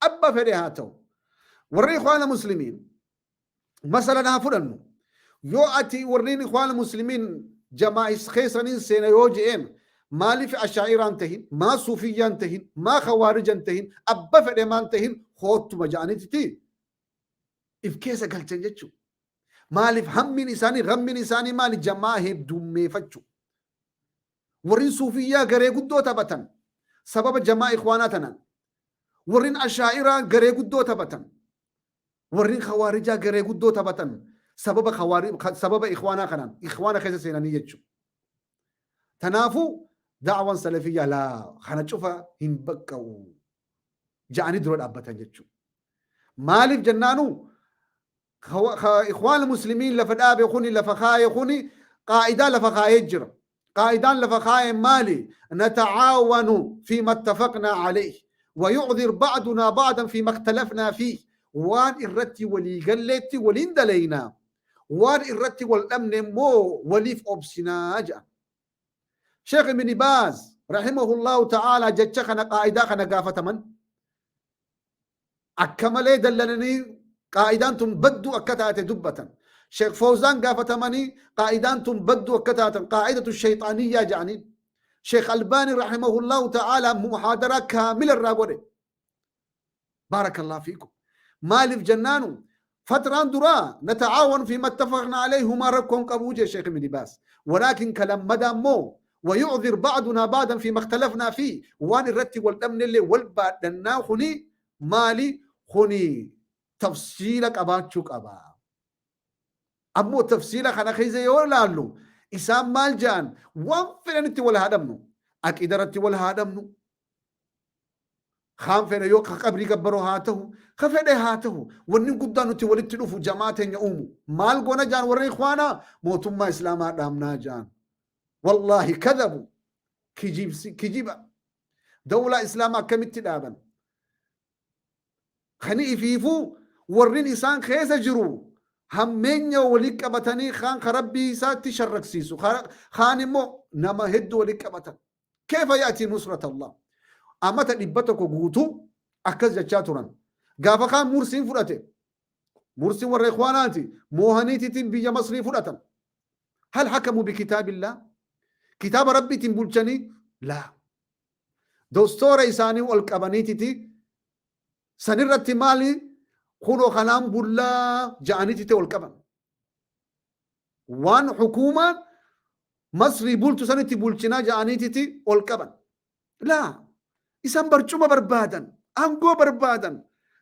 Abba fedhe haa ta'u. Warri Ikhwaana Muslimiin masalan haa fudhannu. Yoo ati warreen Ikhwaana Muslimiin jamaa keessaniin seena yoo je'een, maaliif ashaa'iraan tahin, maa suufiyyaan tahin, maa khawaarijan tahin, abba fedhe maan tahin, hoottuma ja'anitti if keessa galchan jechuudha. Maaliif? Hammiin isaanii, gammiin isaanii maali? Jamaa heddummeeffachuu. Warreen suufiyyaa garee guddoo taphatan sababa jamaa ikhwaanaa tanaan. Warreen ashaa'iraa garee guddoo taphatan. Warreen khawaarijaa garee guddoo taphatan sababa ikhwaanaa kanaan ikhwaana keessa seenanii jechuudha. Tanaafuu da'awaan salafiyyaa laa kana cufa hin baqqa'u ja'anii dura dhaabbatan jechuudha. Maaliif jennaanu, Ikhwaan Muslimiin lafa dhaabe kuni, lafa kaaye kuni, qaa'idaa lafa kaayee jira. Qaa'idaan lafa kaaye maali? Nata'aawanu fiima ittafaqnaa alayhi ويعذر بعضنا بعضا فيما اختلفنا فيه. Waan irratti walii galleetti waliin dalaynaa, waan irratti wal dhabne immoo waliif obsinaa jedha. Sheekh Ibn Baaz Rahimahullahu ta'ala jecha kana, qaa'idaa kana gaafataman, akka malee dallananii qaa'idaan tun badduu akka taate dubbatan. Sheekh Fawzaan gaafatamanii qaa'idaan tun badduu akka taatan, qaa'idatu shayxaaniyyaa jedhaniin. Sheekh Albaani rahimahullahu ta'ala muhaadaraa kaamila irraa godhe. Baarakallahu fiikum. Maaliif jennaanu, fatraan duraa nata'aawan fi mattafaqna alayhi humaa rakkoon qabuu jee Sheekh Ibn Baas. Walaakin kalammadaa immoo ويعذر بعضنا بعضا فيما اختلفنا فيه, waan irratti wal dhabnellee wal baadhannaa. Kuni maali? Kuni tafsiila qabaachuu qaba. Ammoo tafsiila kana keessa yoo ilaallu, isaan maal jedhan? Waan fedhanitti wal haa dhabnu, aqida irratti wal haa dhabnu, kaan fedhe yoo ka qabrii gabbaroo haa ta'u, ka fedhe haa ta'u, wanni guddaan nuti walitti dhufu jamaa teenya uumu. Maal goona jaan warri ikhwaanaa? Mootummaa islaamaa dhaabnaa jaan. Wallaahi kadabu, kijiba. Dawlaa islaamaa akkamitti dhaaban? Kani ifiifuu warrin isaan keessa jiru hammeenya walii qabatanii, kaan ka rabbii isaatti sharraksiisu, kaan immoo nama hedduu walii qabatan. Keefa ya'tii nusrat Allah? Amata 100 guutuu akkas jechaa turan. Gaafa kaan Mursiin fudhate, Mursiin warra ikhwaanaati, moohaniitiitiin biyya Masrii fudhatan. Hal hakamu bikitaabillah? Kitaaba rabbiitiin bulchanii? Laa, dostoora isaanii ol qabaniititi sanirratti maali kunoo kanaan bullaa ja'aniititi ol qaban. Waan hukuumaan Masrii bultu sanitti bulchinaa ja'aniititi ol qaban. Laa, isaan barcuma barbaadan, aangoo barbaadan.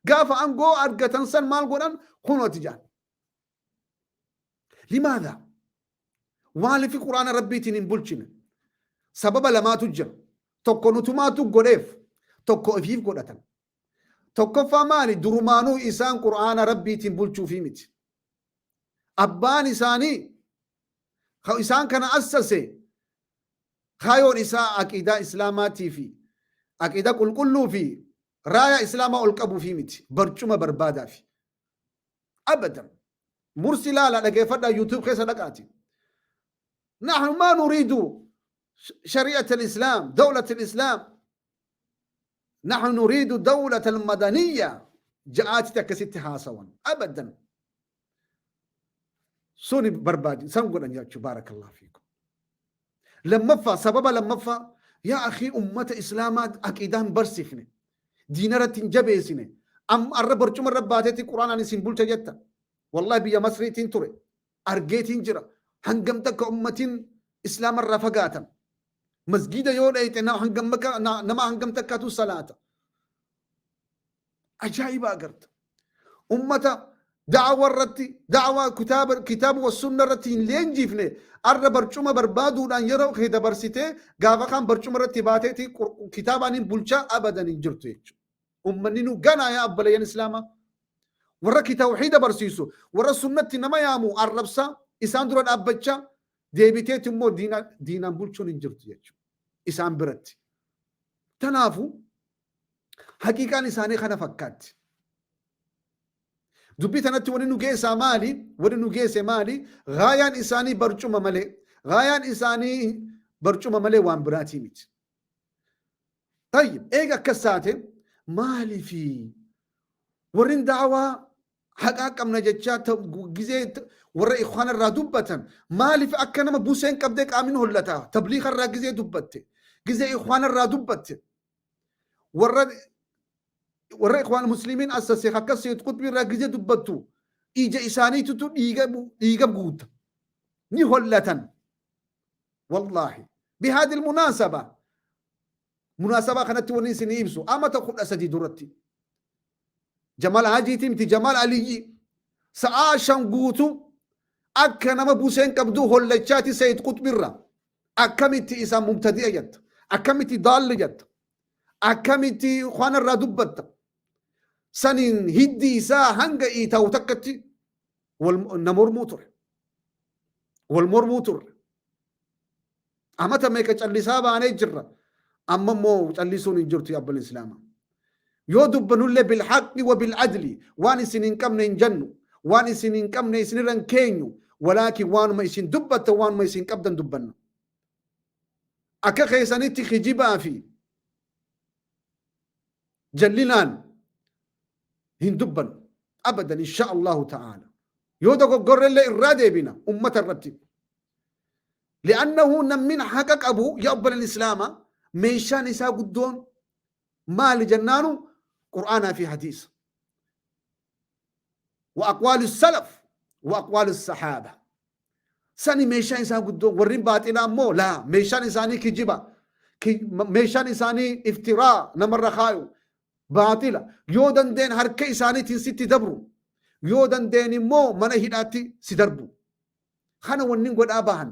Gaafa aangoo argatan san maal godhan? Kunooti ja'an. Limaadha? Maaliif quraana rabbiitiin hin bulchine? Sababa lamaatu jira. Tokko nutumaatu godheef, tokko ofiif godhatan. Tokkoffaa maali? Durumaanuu isaan quraana rabbiitiin bulchuufii miti. Abbaan isaanii isaan kana assase kaayoon isaa aqiidaa islaamaatii fi aqiidaa qulqulluu fi raayaa islaamaa ol qabuufii miti, barcuma barbaadaafi. Abadan. Mursi laala, dhageeffadhaa, YouTube keessa dhaqaati. نحن ما نريد شريعة الإسلام، دولة الإسلام، نحن نريد دولة المدنية جاءت تكست هاسوا. أبدا سوني برباد سنقول أن يأتوا. بارك الله فيكم. Lammaffaa, sababa lammaffaa, yaa akhii, ummata islaamaa aqiidaan barsiifne, diina irratti hin jabeessine. Amma arra barcuma irra baateetti quraanaan isin bulcha jetta. Wallahi biyya Masriitiin ture, argeetiin jira hangam takka ummatiin islaama irraa fagaatan. Masgida yoo dhayxe nama hangam takkaatu salaata? Ajaa'iba agarta. Ummata da'awa irratti, da'awaa kitaaba wa sunna irratti hin leenjifne. Arra barcuma barbaaduudhaan yeroo kee dabarsitee, gaafa kaan barcuma irratti baateeti kitaabaan hin bulchaa, abadan hin jirtu jechuudha. Ummanni nu ganaa, yaa abbalayyan islaamaa. Warra tawxiida barsiisu, warra sunnatti nama yaamu arrabsaa, isaan dura dhaabbachaa deebiteeti immoo diinaan bulchuun hin jirtu jechuudha. Isaan biratti. Tanaafu haqiiqaan isaanii kana fakkaatti. Dubbii tanatti wani nu geessaa maali? Wani nu geesse maali? Gaayaan isaanii barcuma malee. Gaayaan isaanii barcuma malee waan biraatii miti. Tayyib, eega akkas taate, maaliifi warrin da'awaa haqaa qabna jechaa gizee warra ikhwaana irraa dubbatan, maaliif akka nama buseen qabdee qaamin hollataa? Tabliiqa irraa gizee dubbatte, gizee ikhwaana irraa dubbatte, warra ikhwaan muslimiin assase akka Sayyid Qutbii irraa gizee dubbattu, ija isaaniitutu dhiiga guuta, ni hollatan. Wallaahi, بهذه المناسبة, munaasabaa kanatti wanni isin ibsu, amata 13 duratti Jamal Hajiitii miti, Jamal Aliyyi sa'aa 5 guutu akka nama buseen qabdu hollachaati Sayyid Qutbirra. Akkamitti isaan mubtadi'a jetta? Akkamitti daalli jetta? Akkamitti waan irraa dubbatta? Saniin hiddi isaa hanga iitaa'u takkatti na mormuu ture, wal mormuu turre. Amata meeqa callisaa baanee jirra. Amma immoo callisuun hin jirtu. Abbal islaamaa, yoo dubbanullee بالحق وبالعدل. Waan isin hin qabne hin jennu, waan isin hin qabne isinirra hin keenyu, walaakin waanuma isin dubbatta, waanuma isin qabdan dubbanna. Akka keessanitti kijibaa fi jallinaan hin dubbannu. Abadan insha Allahu ta'ala. Yoo dogoggorrellee irraa deebina ummata irratti. Li'annahu namni haqa qabu yaa obboleen Islaama meeshaan isaa guddoon maali jennaanu Qur'aanaa fi hadiisa. Wa aqwaalu salaf wa aqwaalu sahaaba. Sani meeshaan isaa guddoo warri baaxilaa immoo laa meeshaan isaanii kijiba. Meeshaan isaanii iftiraa namarra kaayu baaxila. Yoo dandeen harka isaaniitiin sitti dabru. Yoo dandeen immoo mana hidhaatti si darbu. Kana wanni godhaa bahan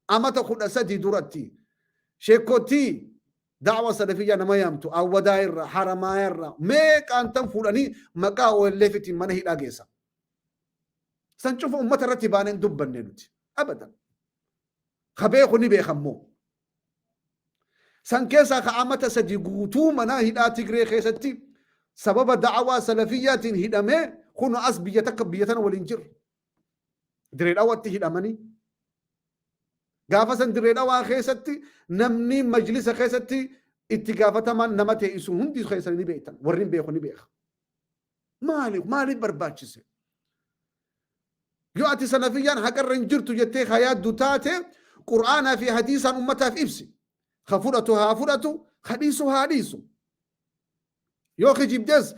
amata 13 duratti sheekkotii da'wa salafiyyaa nama yaamtu Awwadaa irra Haramaaya irra meeqaan tan fuudhanii maqaa OLFtiin mana hidhaa geessan. San cufa ummata irratti baanee hin dubbanne nuti. Abadan. Ka beeku ni beeka immoo. San keessaa ka amata 3 guutuu mana hidhaa Tigree keessatti sababa da'awaa salafiyyaatiin hidhamee kun as biyya takka biyya tana waliin jirra. Diree Dhawatti hidhamanii. Gaafa san Dirree Dhawaa keessatti namni majlisa keessatti itti gaafatamaan nama teessisu hundi keessan ni beektan. Warri hin beeku ni beeka. Maaliif maaliif barbaachise? Yoo ati salafiyyaan haqarra hin jirtu jettee ka yaaddu taate Qur'aanaa fi hadiisaan ummataaf ibsi. Ka fudhatu haa fudhatu, ka dhiisu haa dhiisu. Yoo kijibdes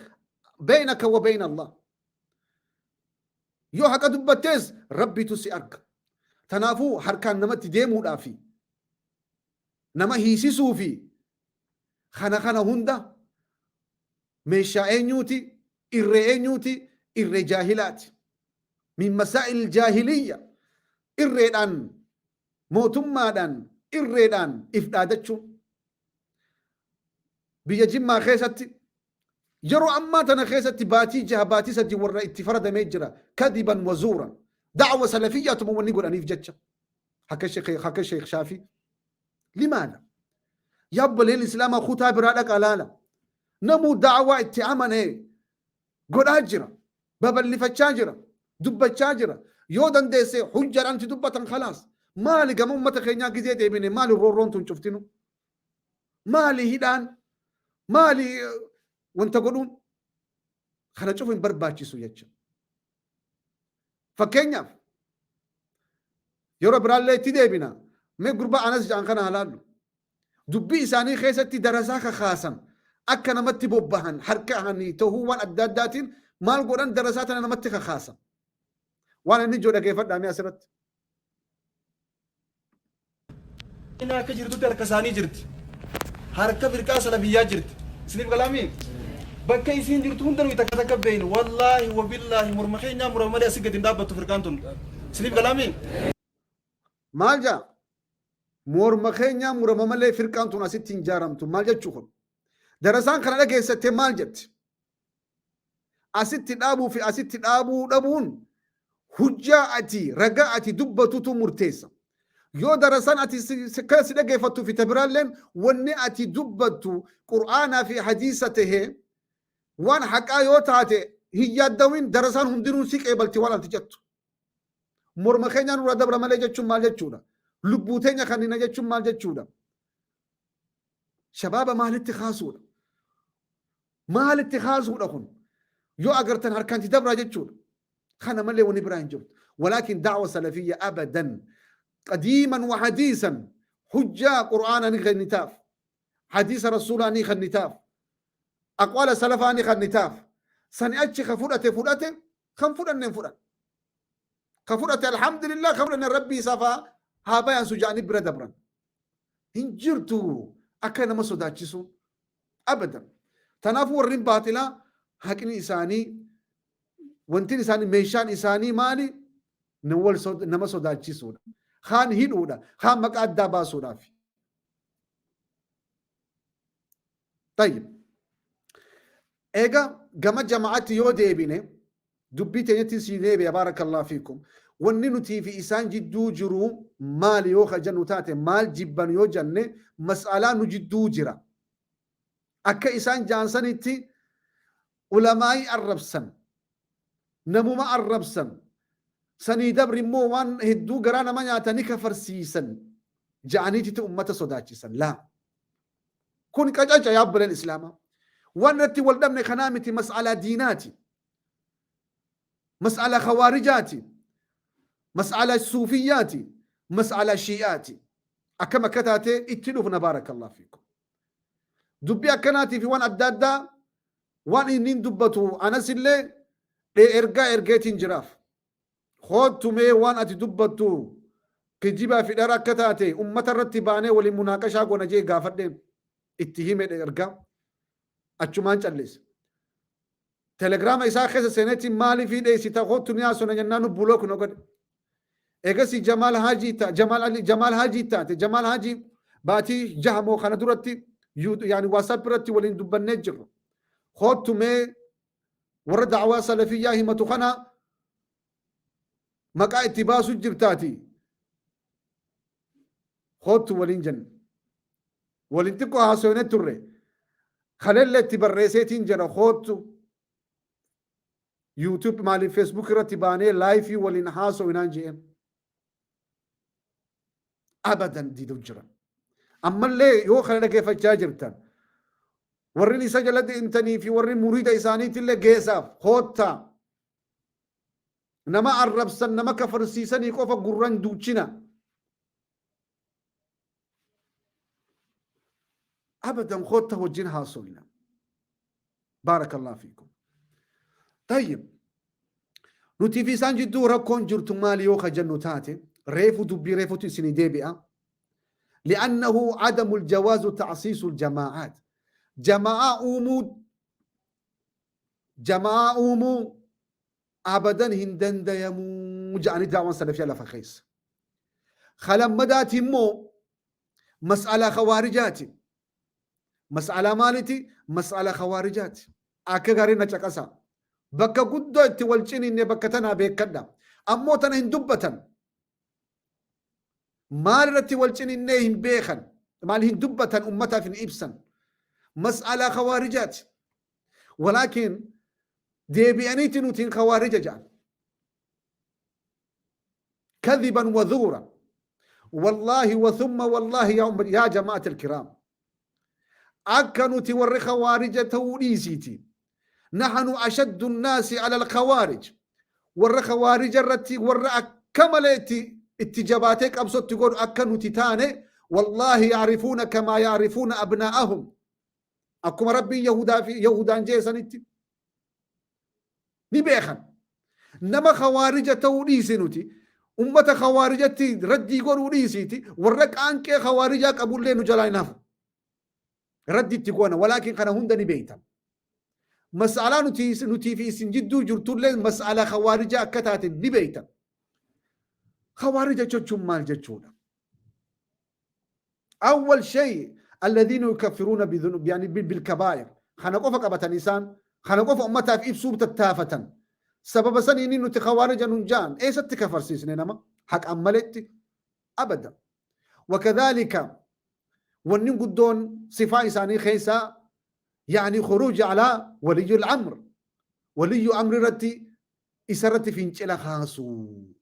beeynaka wa beeyna Allah. Yoo haqa dubbattees Rabbiitu si arga. Tanaafuu harkaan namatti deemuudhaa fi nama hiisisuu fi kana kana hunda meeshaa eenyuuti? Irree eenyuuti? Irree jaahilaati. Min masaa'il jaahiliyya. Irreedhaan mootummaadhaan irreedhaan if dhaadachuun. Biyya Jimmaa keessatti yeroo ammaa tana keessatti baatii 6 baatii 3 warra itti faradamee jira kadiban wa zuuran da'wa salafiyyaatuma wanni godhaniif jecha akka Sheekh Shaafii limaadha yaa obboleen islaamaa kutaa biraa dhaqaa laala namuu da'waa itti amanee godhaa jira babal'ifachaa jira dubbachaa jira yoo dandeesse hujjaadhaan itti dubbatan khalaas maali gama ummata keenyaa gizee deebine maali roorroon tun cuftinu Maali hidhaan? Maali wanta godhuun? Kana cufu hin barbaachisu jecha. Fakkeenyaaf yeroo biraallee itti deebina. Mee gurbaa Anas jedhan kana haa laallu. Dubbii isaanii keessatti darasaa kakaasan akka namatti bobbahan harka ahanii tahuu waan adda addaatiin maal godhan darasaa tana namatti kakaasan. Waan inni jiru dhageeffadhaa mee asirratti. Inni akka jirtutti harka isaanii jirti. Harka firqaa salafiyyaa jirti. Isiniif galaamii? Bakka isiin jirtu hunda nuyi takka takka beeyna. Wallaahi wabillaahi morma keenyaa murama malee asii gadi hin dhaabbattu firqaan tun. Isiniif galaamii? Maal jaa? Morma keenyaa murama malee firqaan tun asitti hin jaaramtu. Maal jechuu kun? Darasaan kana dhageessattee maal jetti? Asitti dhaabuu fi asitti dhaabuu dhabuun hujjaa ati ragaa ati dubbatutu murteessa. Yoo darasan ati kana si dhageeffattu fi tabiraalleen wanni ati dubbattu Qur'aanaa fi hadiisa tahee waan haqaa yoo taate hin yaaddawin darasaan hundinuu si qeebalti waan ati jettu. Morma keenyaa nurraa dabra malee jechuun maal jechuudha? Lubbuu teenya kannina jechuun maal jechuudha? Shabaaba maalitti kaasuudha? Maalitti kaasuudha kun? Yoo agartan harkaan itti dabraa jechuudha. Kana malee wani biraa hin jirtu. Walaakin da'wa salafiyya abadan qadiiman wa hadiisan hujjaa qur'aana ni kennitaaf. Hadiisa rasuulaa ni kennitaaf. Aqwaala salafaa ni kennitaaf. Sani achi ka fudhate fudhate kan fudhanne hin fudhan. Ka fudhate alhamdulillah ka fudhanne rabbii isaa faa haa bayansu ja'anii bira dabran. Hin jirtu akka nama sodaachisuu abadan. Tanaafuu warri baaxilaa haqni isaanii wantin isaanii meeshaan isaanii maali nama sodaachisuudha. Kaan hidhuudha. Kaan maqaa addaa baasuudhaaf. Tayyib. Egaa gama jama'atti yoo deebine Dubbii teenyatti sii deebi'a baarakallahu fiikum. Wanni nutii fi isaan jidduu jiru maali yoo ka jennu taate maal jibban yoo jenne mas'alaa nu jidduu jira. Akka isaan jaansanitti ulamaa'ii arrabsan, namuma arrabsan, sanii dabri immoo waan hedduu garaa nama nyaata ni kafarsiisan. Ja'aniititti ummata sodaachisan. Laa. Kun qacaca yaa obboleen Islaamaa. Waan irratti wal dhabne kanaa miti, mas'alaa diinaati. Mas'alaa khawarijaati. Mas'alaa suufiyyaati. Mas'alaa shii'aati. Akkam akka taate itti dhufna, baarakallahu fiikum. Dubbii akkanaatii fi waan adda addaa waan inni hin dubbatu anasillee ergaa ergeetiin jiraaf. Koottu mee, waan ati dubbattu kijibaa fi dhara akka taate ummata irratti baanee waliin munaaqashaa goona jee gaafadheen itti hime ergaa, achumaan callise. Telegiraama isaa keessa seenetti maaliif dheessita, koottu ni haasofna jennaan nu block nu godhe. Egasii Jamaal Haajii ta Jamaal Ali Jamaal Haajii taate. Jamaal Haajii baatii 6 moo kana duratti yaani WhatsApp irratti waliin dubbannee jirra. Koottu mee, warra da'awaa salafiyyaa himatu kana maqaa itti baasu jirtaati. Koottu waliin jenna. Waliin xiqqoo haasofne turre. Kaleellee itti barreesseetiin jira, koottu. YouTube maaliif Facebook irratti baanee live waliin haasofnaan je'een. Abadan diiduu jira. Ammallee yoo kana dhageeffachaa jirtan, warri isa jala deemtanii fi warri muriida isaaniitillee geessaaf, koottaa. Nama arrabsan, nama kafarsiisanii qofa gurran duuchina. Abadan koottaa wajjin haasofna. Baarakallahu fiikum. Tayyib. Nuti fi isaan jidduu rakkoon jirtu maali yoo ka jennu taate, reefu dubbii reefutu isinii deebi'a. لأنه عدم الجواز تعسيس الجماعات، جماعة uumuu، جماعة uumuu abadan hin dandayamuu ja'anii daawwan salafiyyaa lafa keessa. Kalammadaati immoo mas'alaa khawarijaati. Mas'alaa maaliiti? Mas'alaa khawarijaati. Akka gaarii na caqasa. Bakka guddoo itti wal ciniinne bakka tanaa beekadha. Ammoo tana hin dubbatan. Maal irratti wal ciniinnee hin beekan. Maal hin dubbatan, ummataaf hin ibsan. Mas'alaa khawarijaati. Walaakin deebi'aniiti nutiin khawarija jedhan. كذبا وزورا. والله وثم والله يا أم يا جماعة الكرام، akka nuti warri khawaarija ta'uu dhiisiiti. نحن أشد الناس على الخوارج. Warra khawaarija irratti warra akka maleetti itti jabaatee qabsootti godhu akka nuti taane والله يعرفون كما يعرفون أبناءهم. Akkuma Rabbiin Yahudaa fi Yahudaan jeesanitti ni beekan. Nama khawaarija ta'uu dhiisi, nuti ummata khawaarijatti raddii godhuu dhiisiiti, warra qaanqee khawaarijaa qabullee nu jalaa hin hafu. Raddi itti goona, walaakin kana hunda ni beeytan. Mas'alaa nuti fi isin jidduu jirtullee mas'alaa khawaarijaa akka taate ni beeytan. Khawaarija jechuun maal jechuudha? أول شيء الذين يكفرون بذنوب، يعني بالكبائر. Kana qofa qabatan isaan, kana qofa ummataaf ibsuu tattaafatan. Sababa saniin nuti khawaarija nun jaan. Eessatti kafarsiisne nama haqaan maletti? Abada. وكذلك wanni guddoon sifaa isaanii keessaa يعني خروج على ولي الأمر، ولي أمر irratti isarratti fincila kaasuu.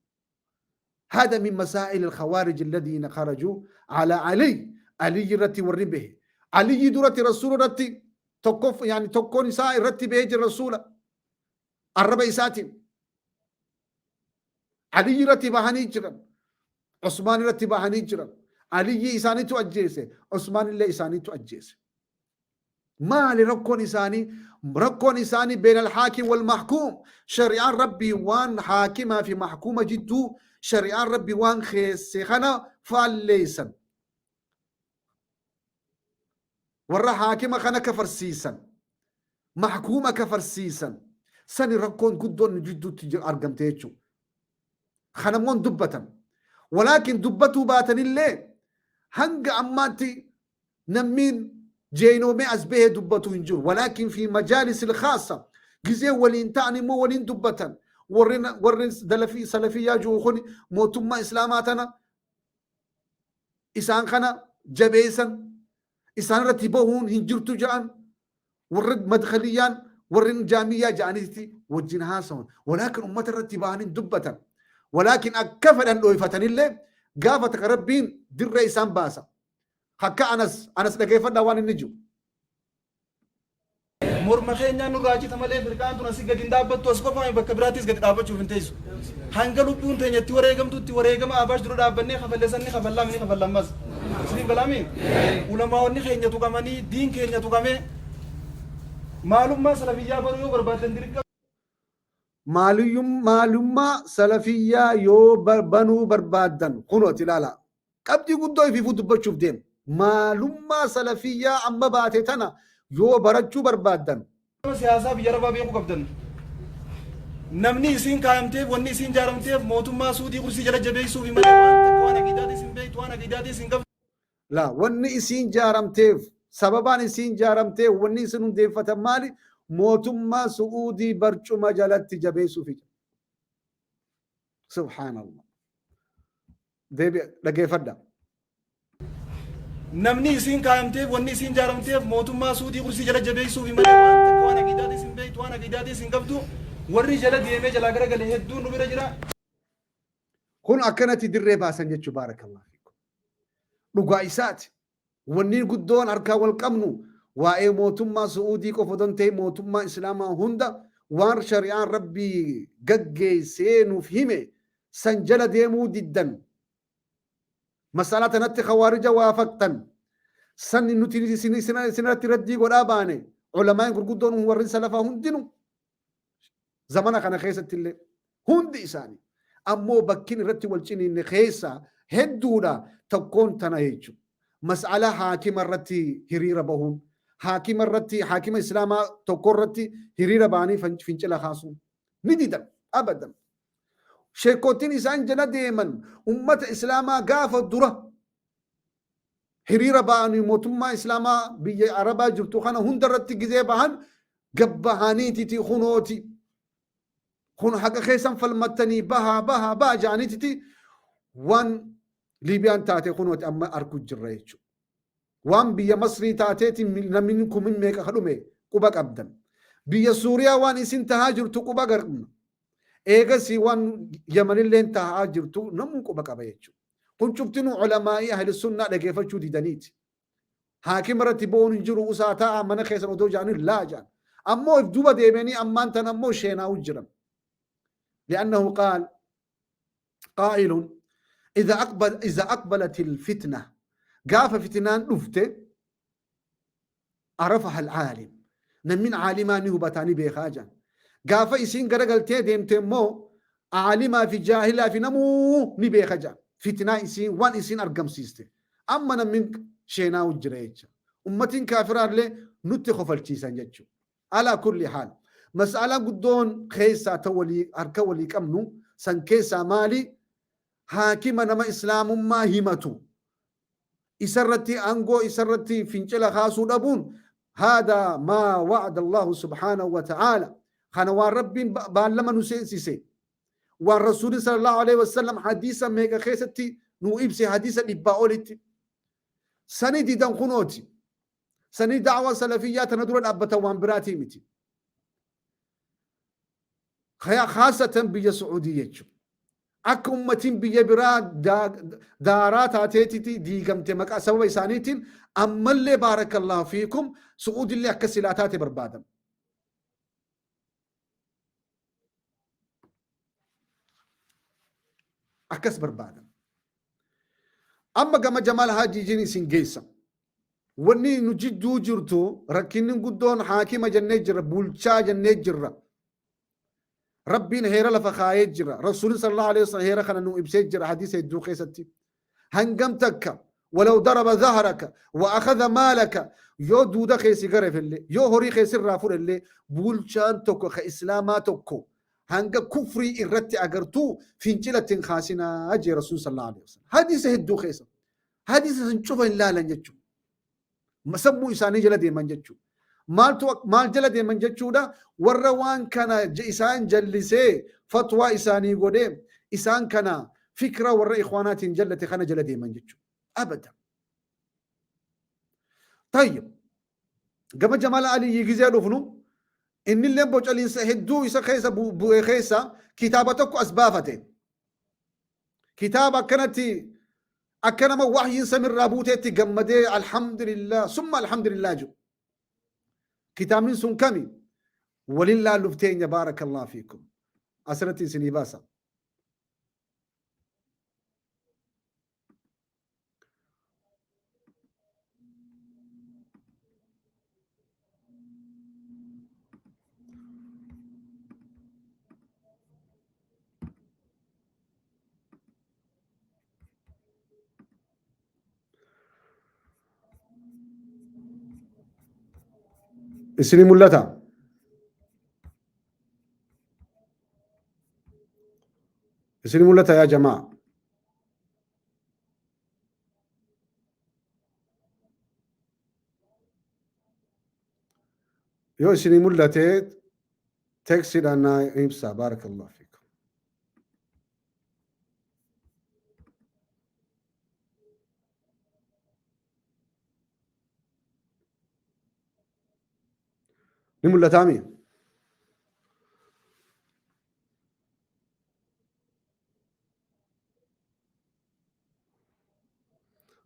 هذا من مسائل الخوارج الذين خرجوا على علي. علي irratti warri bahe، علي duratti رسول irratti tokkof، يعني tokkoon isaa irratti bahee jira rasuula arraba isaatiin. علي irratti bahanii jiran, Usmaan irratti bahanii jiran. Aliyyi isaaniitu ajjeese, Usmaan illee isaaniitu ajjeese. Maali rakkoon isaanii? Rakkoon isaanii بين الحاكم والمحكوم. Shari'aan Rabbii waan haakimaa fi mahkuuma jidduu shari'aan Rabbii waan keesse kana faalleessan. Warra haakima kana kafarsiisan, mahkuuma kafarsiisan. Sani rakkoon guddoon nu jidduutti argamte jechuudha. Kanammoon dubbatan. Walaakin dubbatuu baatanillee hanga ammaatti namni jeenoomee as bahee dubbatu hin jiru. ولكن في مجالس الخاصة gizee waliin ta'an immoo waliin dubbatan. Warri dalafii salafiyyaa jiru kun mootummaa islaamaa tana isaan kana jabeessan, isaan irratti bahuun hin jirtu jedhan, warri madkhaliyyaan, warri jaamiyyaa jedhanitti wajjin haasawan. Walaakin ummata irratti bahanii dubbatan. Walaakin akka fedhan dhooyfatanillee Gaafa takka Rabbiin dirree isaan baasa. Akka Anas, Anas dhageeffadhaa waan inni jiru. Morma keenyaan nurraa cita malee firqaan tun asii gadi hin dhaabbattu, as qofaami bakka biraattis gadi dhaabbachuuf hin teessu. Hanga lubbuun teenya itti wareegamtutti wareegama Abaash dura dhaabbannee kafalle san ni kafallaa ni kafalla ammas. Isiniif galaami? Ulamaa'onni keenya tuqamanii, diin keenya tuqamee, maalummaa salafiyyaa baruu yoo barbaaddan dirqama. Maalummaa salafiyyaa yoo banuu barbaaddan kunooti ilaala. Qabxii guddoo ifiifuu dubbachuuf deema. Maalummaa salafiyyaa amma baate tana yoo barachuu barbaaddan. Siyaasaa biyya Arabaa beekuu qabdan. Namni isiin kaayamteef, wanni isiin jaaramteef mootummaa Suudii kursii jala jabeessuuf malee waan takka waan aqiidaatis hin beektu, waan aqiidaatis hin qabdu. Laa, wanni isiin jaaramteef, sababaan isiin jaaramteef, wanni isin hundeeffatan maali? Mootummaa Su'uudii barcuma jalatti jabeessuufi. Subhaanallah. Deebi dhageeffadha. Namni isiin kaayamteef, wanni isiin jaaramteef mootummaa Suudii kursii jala jabeessuufi malee waan takka waan aqiidaatis hin beektu, waan aqiidaatis hin qabdu. Warri jala deemee jalaa garagale hedduun nu bira jira. Kun akkanatti dirree baasan jechuu, baarakallahu fiikum. Dhugaa isaati. Wanni guddoon harkaa wal qabnu waa'ee mootummaa Su'uudii qofa otoo hin ta'in mootummaa Islaamaa hunda waan shari'aan Rabbii gaggeessee nuuf hime san jala deemuu diddan. Masalaa tanatti khawaarija waafaqtan. San nuti isinirratti raddii godhaa baane, ulamaa'in gurguddoon warri salafaa hundinuu zamana kana keessatti illee hundi isaanii ammoo bakkin irratti wal ciniinne keessaa hedduudha, tokkoon tana jechuudha. Mas'ala haakima irratti hiriira bahuun, haakima irratti, haakima islaamaa tokko irratti hiriira bahanii fincila kaasuun ni didan abadan. Sheekootiin isaan jala deeman ummata islaamaa gaafa dura hiriira ba'anii mootummaa islaamaa biyya Arabaa jirtu kana hunda irratti gizee bahan gabbahaniititi, kunooti kun haqa keessan falmattanii bahaa bahaa baha ja'aniititi, waan Liibiyaan taate kunooti amma arguu jirra jechuudha. Waan biyya Masrii taateeti namni kumin meeqa ka dhume quba qabdan. Biyya Suuriyaa waan isin tahaa jirtu quba qabna. Eegasii waan Yamanilleen tahaa jirtu namuu quba qaba jechuudha. Kun cuftinuu ulamaa'ii ahli sunnaa dhageeffachuu didaniiti. Haakima irratti bo'uun hin jiru, usaa taa'aa mana keessan odoo ja'anii laa ja'an. Ammoo if duuba deebi'anii ammaan tan ammoo sheenaa'u jiran. لأنه قال قائل إذا أقبلت الفتنة، قاف فتنان دفته، عرفها العالم، نمن عالما نهو بتاني بيخاجا. قاف إسين قرقلتي ديمتي مو عالما في جاهلا في نمو ني بيخاجا فتنة إسين وان إسين أرقم سيستي أما نمن شينا وجريتش أمتين كافرار لي نتي خفلتيسان جتشو. على كل حال، مسألة قدون خيسا تولي أركا ولي كمنو سن كيسا مالي حاكم نما إسلام ما همتو إسرتي أنغو إسرتي فنشلا خاسو دبون. هذا ما وعد الله سبحانه وتعالى خانوان ربي بالما نسيسي والرسول صلى الله عليه وسلم حديثا ميغا خيستي نو إبسي حديثا إباولتي سني ديدان خنوتي سني دعوة سلفية تندور أبتا وان براتي متي خاصة بيا سعودية akka ummatiin biyya biraa daaraa taateetiti diigamte maqaa sababa isaaniitiin, ammallee baarakallahu fiikum Su'uudillee akka silaa taate barbaadan. Akkas barbaadan. Amma gama Jamaal Haajiijiin isin geessa. Wanni nu jidduu jirtu rakkinni guddoon haakima jennee jirra, bulchaa jennee jirra. Rabbiin heera lafa kaayee jira. Rasuulli sallallahu alaihi wasallam heera kana nu ibsee jira hadiisa hedduu keessatti. Hangam takka ولو ضرب ظهرك وأخذ مالك yoo duuda keessi garefelle, yoo horii keessirraa fudhellee, bulchaan tokko ka islaamaa tokko hanga kufrii irratti agartuu fincila ittiin kaasinaa jee Rasuul sallallahu alaihi wasallam. Hadiisa hedduu keessa. Hadiisa san cufa hin laalan jechuudha. Sammuu isaanii jala deeman jechuudha. Maaltu maal jala deeman jechuudha? Warra waan kana isaan jallisee fatwaa isaanii godhee isaan kana fikra warra ikhwaanaatiin jallate kana jala deeman jechuudha. Abada. Tayyib. Gama Jamaal Aliyyi gizee dhufnu, innillee bocaliinsa hedduu isa keessa bu'e keessa kitaaba tokko as baafate. Kitaaba akkanatti Akka nama wahyiin samirraa buuteetti gammadee alhamdulillah summa alhamdulillah jiru. Kitaabni sun kami? Walin laalluuf teenya, baarakallahu fiikum. Asirratti isinii baasa. Isinii mul'ata? Isinii mul'ata yaa jamaa? Yoo isinii mul'ate teksiidhaan naa ibsa, baarakallahu fiikum. Ni mul'ataami?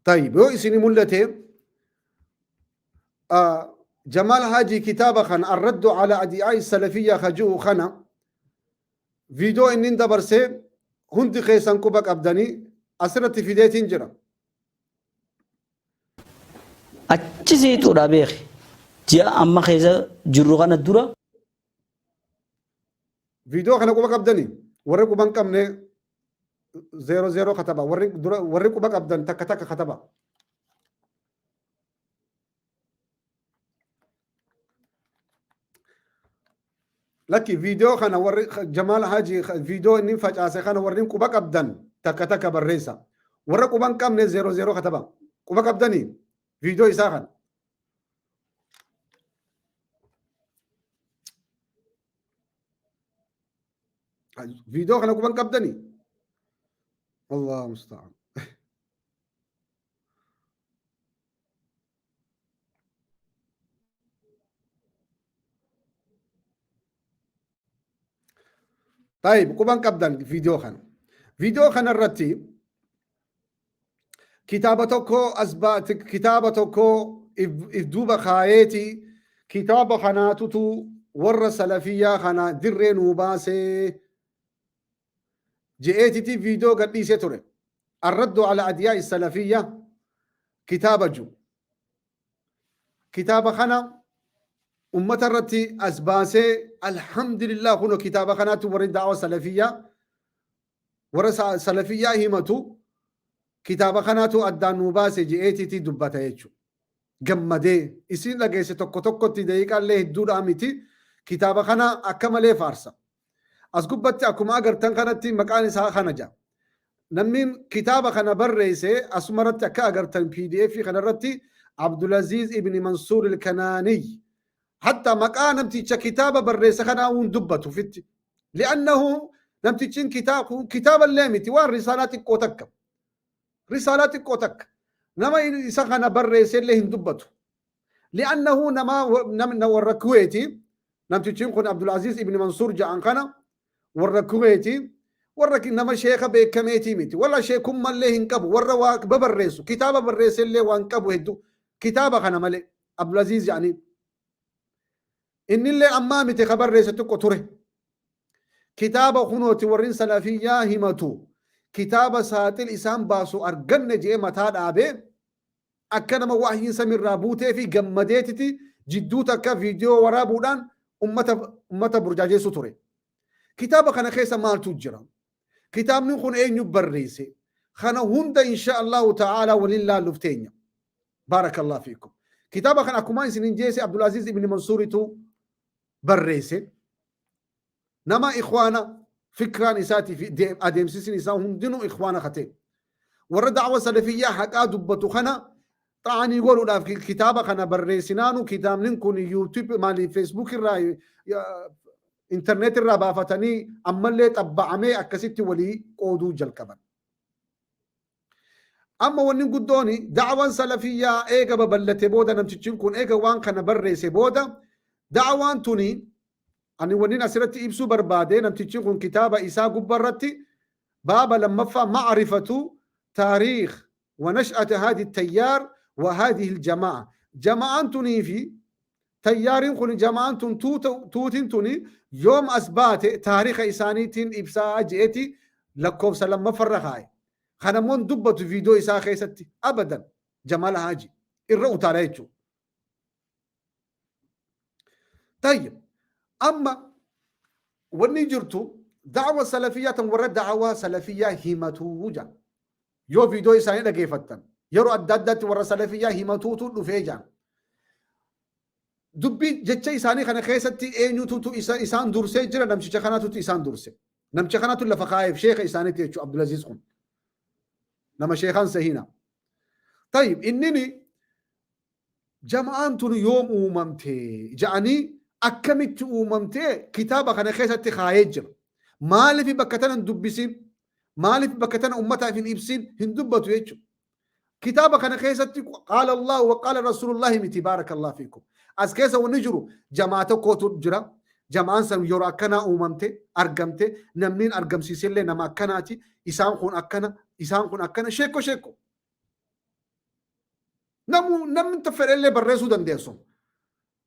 طيب yoo isinii mul'ate, Jamaal Haji kitaaba kana Arraddu ala Adi'aa Salafiyyaa ka ji'u kana viidiyoo inni dabarsee hundi keessan quba qabdanii asirratti fideetiin jira. Achi siixuudha beeki. Ji'a amma keessa jirru kana dura. Viidiyoo kana quba qabdanii, warri quba hin qabne zeero zeero kataba, warri dura warri quba qabdan takka takka kataba. Lakki, viidiyoo kana warri Jamaal Haji viidiyoo inni facaase kana warri quba qabdan takka takka barreessa. Warra quba hin qabne zeero zeero kataba. Quba qabdanii viidiyoo isaa kana? Viidiyoo kana quba hin qabdanii? Allah musta'an. طيب quban qabdan viidiyoo kana. Viidiyoo kana irratti kitaaba tokko as baate, kitaaba tokko if duuba kaayeeti, kitaaba kanaatutu warra salafiyyaa kana dirree nuu baasee je'eetiti viidiyoo gadhiisee ture. Arraddu ala adiyaa salafiyya kitaaba ju. Kitaaba kana ummata irratti as baasee, alhamdulillah, kuno kitaaba kanaatti warri da'awa salafiyyaa, warra salafiyyaa himatu, kitaaba kanaatu addaan nuu baase je'eetiti dubbata jechuudha. Gammadee isin dhageesse tokko tokkotti daqiiqaallee hedduudhaa miti, kitaaba kana akka malee faarsa. As gubbatti akkuma agartan kanatti maqaan isaa kana jedha. Namni kitaaba kana barreesse asumarratti akka agartan PDF kanarratti Abdulaziz ibn Mansuur al-Kanaaniy. Hatta maqaa namticha kitaaba barreesse kanaa hin dubbatu fitti. Li'annahu namtichin kitaaba illee miti, waan risaalaa xiqqoo takka. Risaalaa xiqqoo takka. Nama isa kana barreesse illee hin dubbatu. Li'annahu nama warra Kuweeti. Namtichin kun Abdulaziz ibn Mansuur ja'an kana warra Kuweeti. Warra nama sheeka beekameetii miti. Wala sheekummallee hin qabu. Warra waa babarreessu. Kitaaba barreesse illee waan qabu hedduu. Kitaaba kana malee Abdulaziz jedhanii. Innillee ammaa miti ka barreesse, tokko ture. Kitaaba kunooti warrin salafiyyaa himatu. Kitaaba saaxil isaan baasu arganne je'ee mataa dhaabee, akka nama wahyiin samirraa buutee fi gammadeetiti jidduu takka viidiyoo waraabuudhaan ummata burjaajeessuu ture. Kitaaba kana keessa maaltu jira? Kitaabni kun eenyu barreesse? Kana hunda insha Allahu ta'ala waliin laalluuf teenya. Baarakallahu fiikum. Kitaaba kana akkuma isinin jeese Abdulaziz ibn Mansuuritu barreesse. Nama ikhwaana fikraan isaatii fi adeemsisni isaa hundinuu ikhwaana ka ta'e. Warra da'wa salafiyyaa haqaa dubbatu kana xaanii godhuudhaaf kitaaba kana barreessinaanu, kitaabni kun YouTube maali, Facebook irraa, internet irraa baafatanii ammallee xabba'amee akkasitti walii qooduu jalqaban. Amma wanni guddoon da'waan salafiyyaa eega babal'ate booda, namtichi kun eega waan kana barreesse booda, da'waan tuni, ani wannin asirratti ibsuu barbaade, namtichi kun kitaaba isaa gubbarratti baaba lammaffaa ma'rifatu taariikh Wa nash'ata haadhi tayyaar wa haadhihi aljamaa'a. Jama'aan tunii fi tayyaariin kun, jama'aan tun, tuutiin tuni yoom as baate taariika isaaniitiin ibsaa je'eeti lakkoofsa lammaffarra kaaye. Kana immoo hin dubbatu viidiyoo isaa keessatti abadan. Jamaal Haaji irra utaala jechuudha. Tayyib. Amma wanni jirtu da'wa salafiyyaa tan warra da'awaa salafiyyaa himatuu jaa. Yoo viidiyoo isaanii dhageeffattan yeroo adda addaatti warra salafiyyaa himatuutu dhufee jaa. Dubbii jecha isaanii kana keessatti eenyututu isa isaan dursee jira? Namticha kanaatutu isaan durse. Namticha kanaatu lafa kaa'eef, sheeka isaaniitti jechuudha. Abdulaziz kun. Nama sheekaan sahina. Tayyib, innini jama'aan tun yoom uumamte ja'anii, akkamitti uumamte kitaaba kana keessatti kaayee jira. Maaliif bakka tana hin dubbisin? Maaliif bakka tana ummataaf hin ibsin? Hin dubbatu jechuudha. Kitaaba kana keessatti qaala Allah wa qaala Rasuulullahi miti, baarakallahu fiikum. As keessa wanni jiru jamaa tokkotu jira. Jamaan san yeroo akkanaa uumamte, argamte, namni argamsiisellee nama akkanaati. Isaan kun akkana, isaan kun akkana, sheekko sheekko. Namu namni fedhellee barreessuu dandeessu.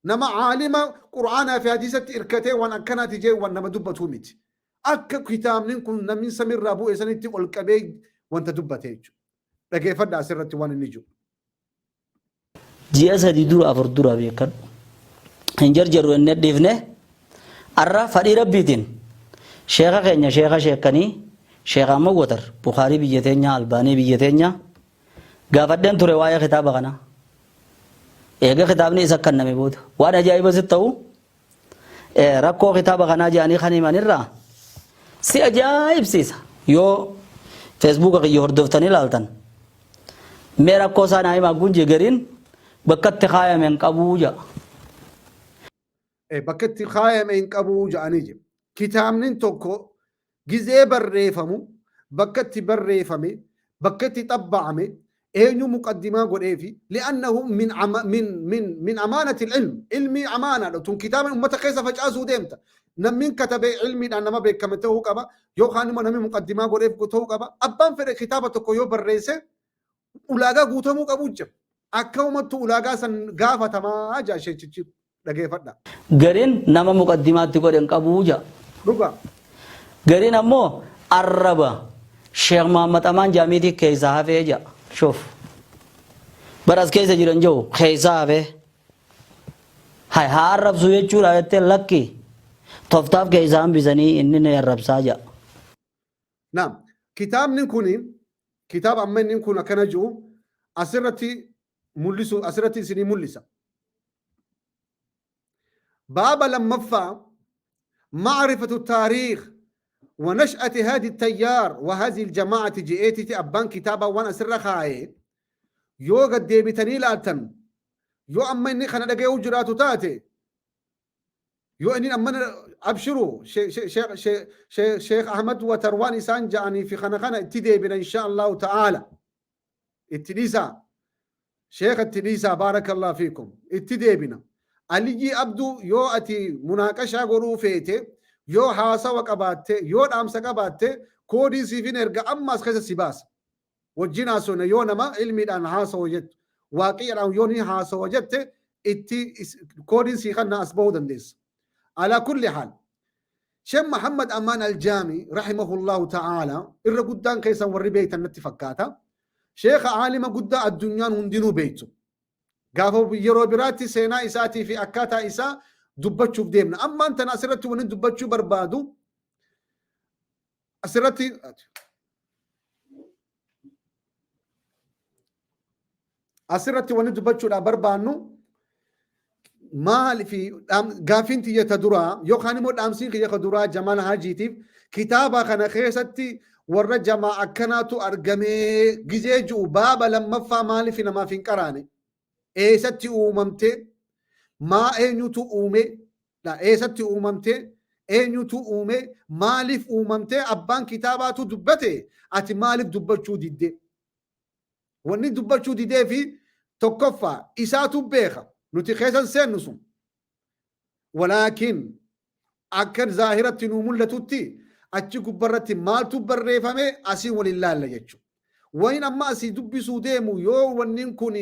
Nama caalima Qur'aanaa fi hadiisatti hirkatee waan akkanaati jee waan nama dubbatuu miti. Akka kitaabni kun namni samirraa bu'e sanitti ol qabee wanta dubbate jechuudha. Dhageeffadha asirratti waan inni jiru. Ji'a 3 dura, 4 dura beekadhu. Hin jarjaru inni dhiifne arra fadhii Rabbiitiin sheeka keenya, sheeka sheekanii, sheeka amma watar Bukaarii biyya teenya, Albaanii biyya teenya gaafadheen ture waa'ee kitaaba kanaa. Eega kitaabni isa kenname booda waan ajaa'iba sitti ta'u, rakkoo kitaaba kanaa jedhanii kan himanirraa si ajaa'ibsiisa. Yoo Feesbuuka kiyya hordoftanii ilaaltan, mee rakkoo isaa naa himaa gunje, gariin bakka itti kaayame hin qabuu jedha. Bakka itti kaayame hin qabuu jedhanii jiru. Kitaabni tokko gizee barreeffamu bakka itti barreeffame, bakka itti xabba'ame, eenyu muqaddimaa godheefi, li'annahu min min min min amaanati ilm, ilmii amaanaadha tun. Kitaaba ummata keessa facaasuu deemta, namni katabee ilmiidhaan nama beekame ta'uu qaba, yookaan immoo namni muqaddimaa godheef ta'uu qaba. Abbaan fedhe kitaaba tokko yoo barreesse ulaagaa guutamuu qabu jira. Akka uummattu ulaagaa san gaafatamaa jaa sheechichi, dhageeffadha. Gariin nama muqaddimaatti godhe hin qabuu jedha. Dhugaa. Gariin ammoo arraba Sheekh Muhammad Amaan Jaamiitii keessaa hafee jedha. Shuf. Bara as keessa jiran jiru keessaa hafee. Hay haa arrabsu jechuudha jettee, lakki, toftaaf keessaa hambisanii inni ni arrabsaa jedha. Naam. Kitaabni kun, kitaaba amma inni kun akkana jiru asirratti mul'isu, asirratti isinii mul'isa. Baaba lammaffaa, ma'rifatu taariikh wa nash'ati haadi tayyaar wa haadhi aljamaa'ati je'eetiti abbaan kitaabaa waan asirra kaa'e yoo gad deebitanii ilaaltan, yoo amma inni kana dhaga'uu jiraatu taate, yoo inni amma abshiru, Sheekh Ahmad Watar waan isaan ja'anii fi kana itti deebina insha Allahu ta'ala. Itti dhiisaa. Sheekha itti dhiisaa, baarakallahu fiikum. Itti deebina. Aliyyii Abduu, yoo ati munaaqashaa godhuu feete, yoo haasawa qabaatte, yoo dhaamsa qabaatte, koodii siifin erga, amma as keessa si baasa. Wajjin haasofna. Yoo nama ilmiidhaan haasawa jettu, waaqiidhaan yoo ni haasawa jette, itti koodiin sii kanna, as bahuu dandeessa. Alaa kulli haal. Sheekh Muhammad Amaan Aljaami rahimahullahu ta'ala irra guddaan keessan warri beektan natti fakkaata. Sheekha aalima guddaa addunyaan hundinuu beektu. Gaafa yeroo biraatti seenaa isaatii fi akkaataa isaa dubbachuuf deemna. Ammaan tana asirratti wanni dubbachuu barbaadu asirratti wanni dubbachuudhaaf barbaannu maal fi gaaffiin tiyya ta duraa yookaan immoo dhaamsiin kiyya ka duraa Jamaal Haajiitiif, kitaaba kana keessatti warra jamaa akkanaatu argamee gizee ji'u baaba lammaffaa maaliif namaaf hin qaraane? Eessatti uumamte? Maa eenyutu uume? Eessatti uumamte? Eenyutu uume? Maaliif uumamte? Abbaan kitaabaatu dubbate, ati maaliif dubbachuu didde? Wanni dubbachuu didee fi tokkoffaa isaatu beeka, nuti keessan seennu sun. Walaakin akka zaahiratti nuu mul'atutti achi gubbarratti maaltu barreeffame asii waliin laalla jechuudha. Wayin amma asii dubbisuu deemu yoo wannin kun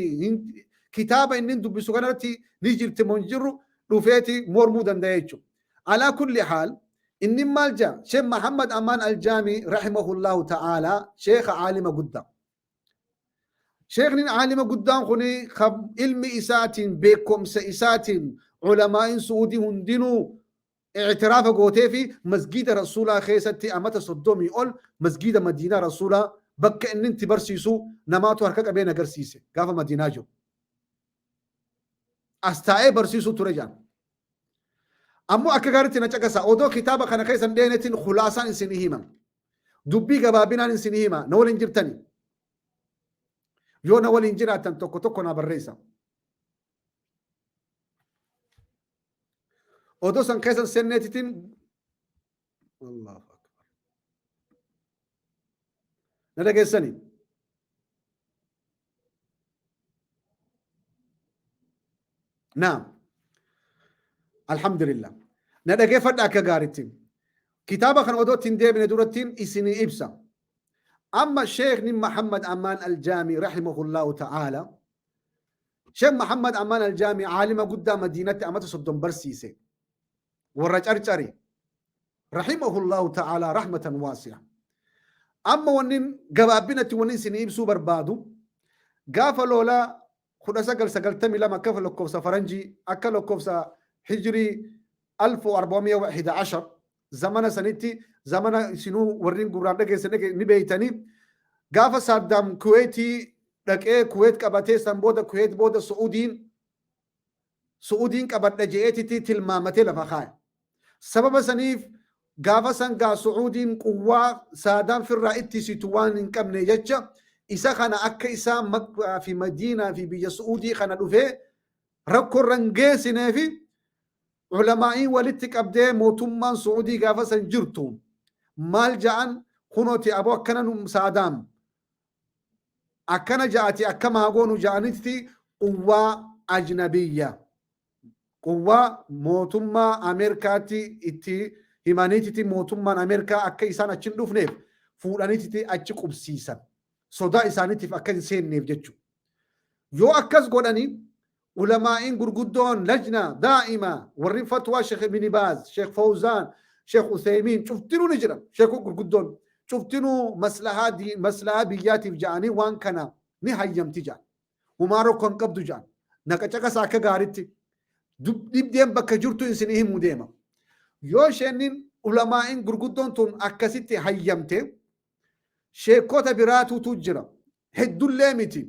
kitaaba inni dubbisu kanarratti ni jirti moo hin jirru dhufeeti mormuu danda'a jechuudha. Alaa kulli haal inni maal jaa Sheekh Muhammad Amaan Aljaami rahimahullahu ta'ala sheekha aalima guddaa. Sheekni aalima guddaan kun ilmi isaatiin beekumsa isaatiin ulamaa'in Su'uudii hundinuu i'tiraafa gootee fi masgiida Rasuulaa keessatti amata 30 ol masgiida Madiinaa Rasuulaa bakka inni itti barsiisu namaatu harka qabee na garsiise gaafa Madiinaa jiru. As taa'ee barsiisuu ture jaan. Ammoo akka gaariitti na caqasa odoo kitaaba kana keessa hin dheenetiin khulaasaan isinii hima. Dubbii gabaabinaan isinii hima na waliin jirtani. Yoo na waliin jiraattan tokko tokko naa barreessa. Odoo san keessa hin seenneetitiin Allahu Akbar. Na dhageessanii? Naam. Alhamdulillah. Na dhageeffadha akka gaaritti. Kitaaba kana odoo ittiin deebine durattiin isinii ibsa. Amma Sheekni Muhammad Amaan Aljaami rahimahullahu ta'ala Sheekh Muhammad Amaan Aljaami aalima guddaa Madiinatti amata 30 barsiise. Warra carcari. Rahimahullahu ta'ala rahmatan waasi'a. Amma wannin gabaabinatti wanni isinii ibsuu barbaadu gaafa loolaa 1992 akka lakkoofsa faranjii akka lakkoofsa hijirii 1411 zamana sanitti zamana isinuu warreen gurraan dhageessan ni beeytanii gaafa Saaddaam Kuweetii dhaqee Kuweet qabatee san booda Kuweet booda Su'uudiin qabadha je'eetiti tilmaamatee lafa kaaya. Sababa saniif gaafa san gaa Su'uudiin quwwaa Saadaam firraa ittisitu waan hin qabne jecha isa kana akka isaa Makkaa fi Madiinaa fi biyya Su'uudii kana dhufee rakkoo irra hin geessinee fi ulamaa'iin walitti qabdee mootummaan Su'uudii gaafa san jirtu maal ja'an kunooti aboo akkana nu Saadaam akkana ja'ati akkam haa goonu ja'anitti quwwaa ajnabiyya quwwaa mootummaa Ameerikaatti itti himaniititi mootummaan Ameerikaa akka isaan achi hin dhufneef fuudhaniititi achi qubsiisan sodaa isaaniitiif akka hin seenneef jechuudha. Yoo akkas godhani ulamaa'iin gurguddoon lajna daa'ima warri fatwaa Sheekh Ibn Baaz, Sheekh Fawzaan, Sheekh Uthaymiin cuftinuu ni jira. Sheekh gurguddoon cuftinuu maslahaa maslahaa biyyaatiif ja'anii waan kana ni hayyamti ja'an. Humaa rakkoo hin qabdu ja'an. Naqa caqasa akka gaaritti dhibdeen bakka jirtu isin himu deema. Yoo isheenin ulamaa'iin gurguddoon tun akkasitti hayyamte Sheekota biraatutu jira. Heddullee miti.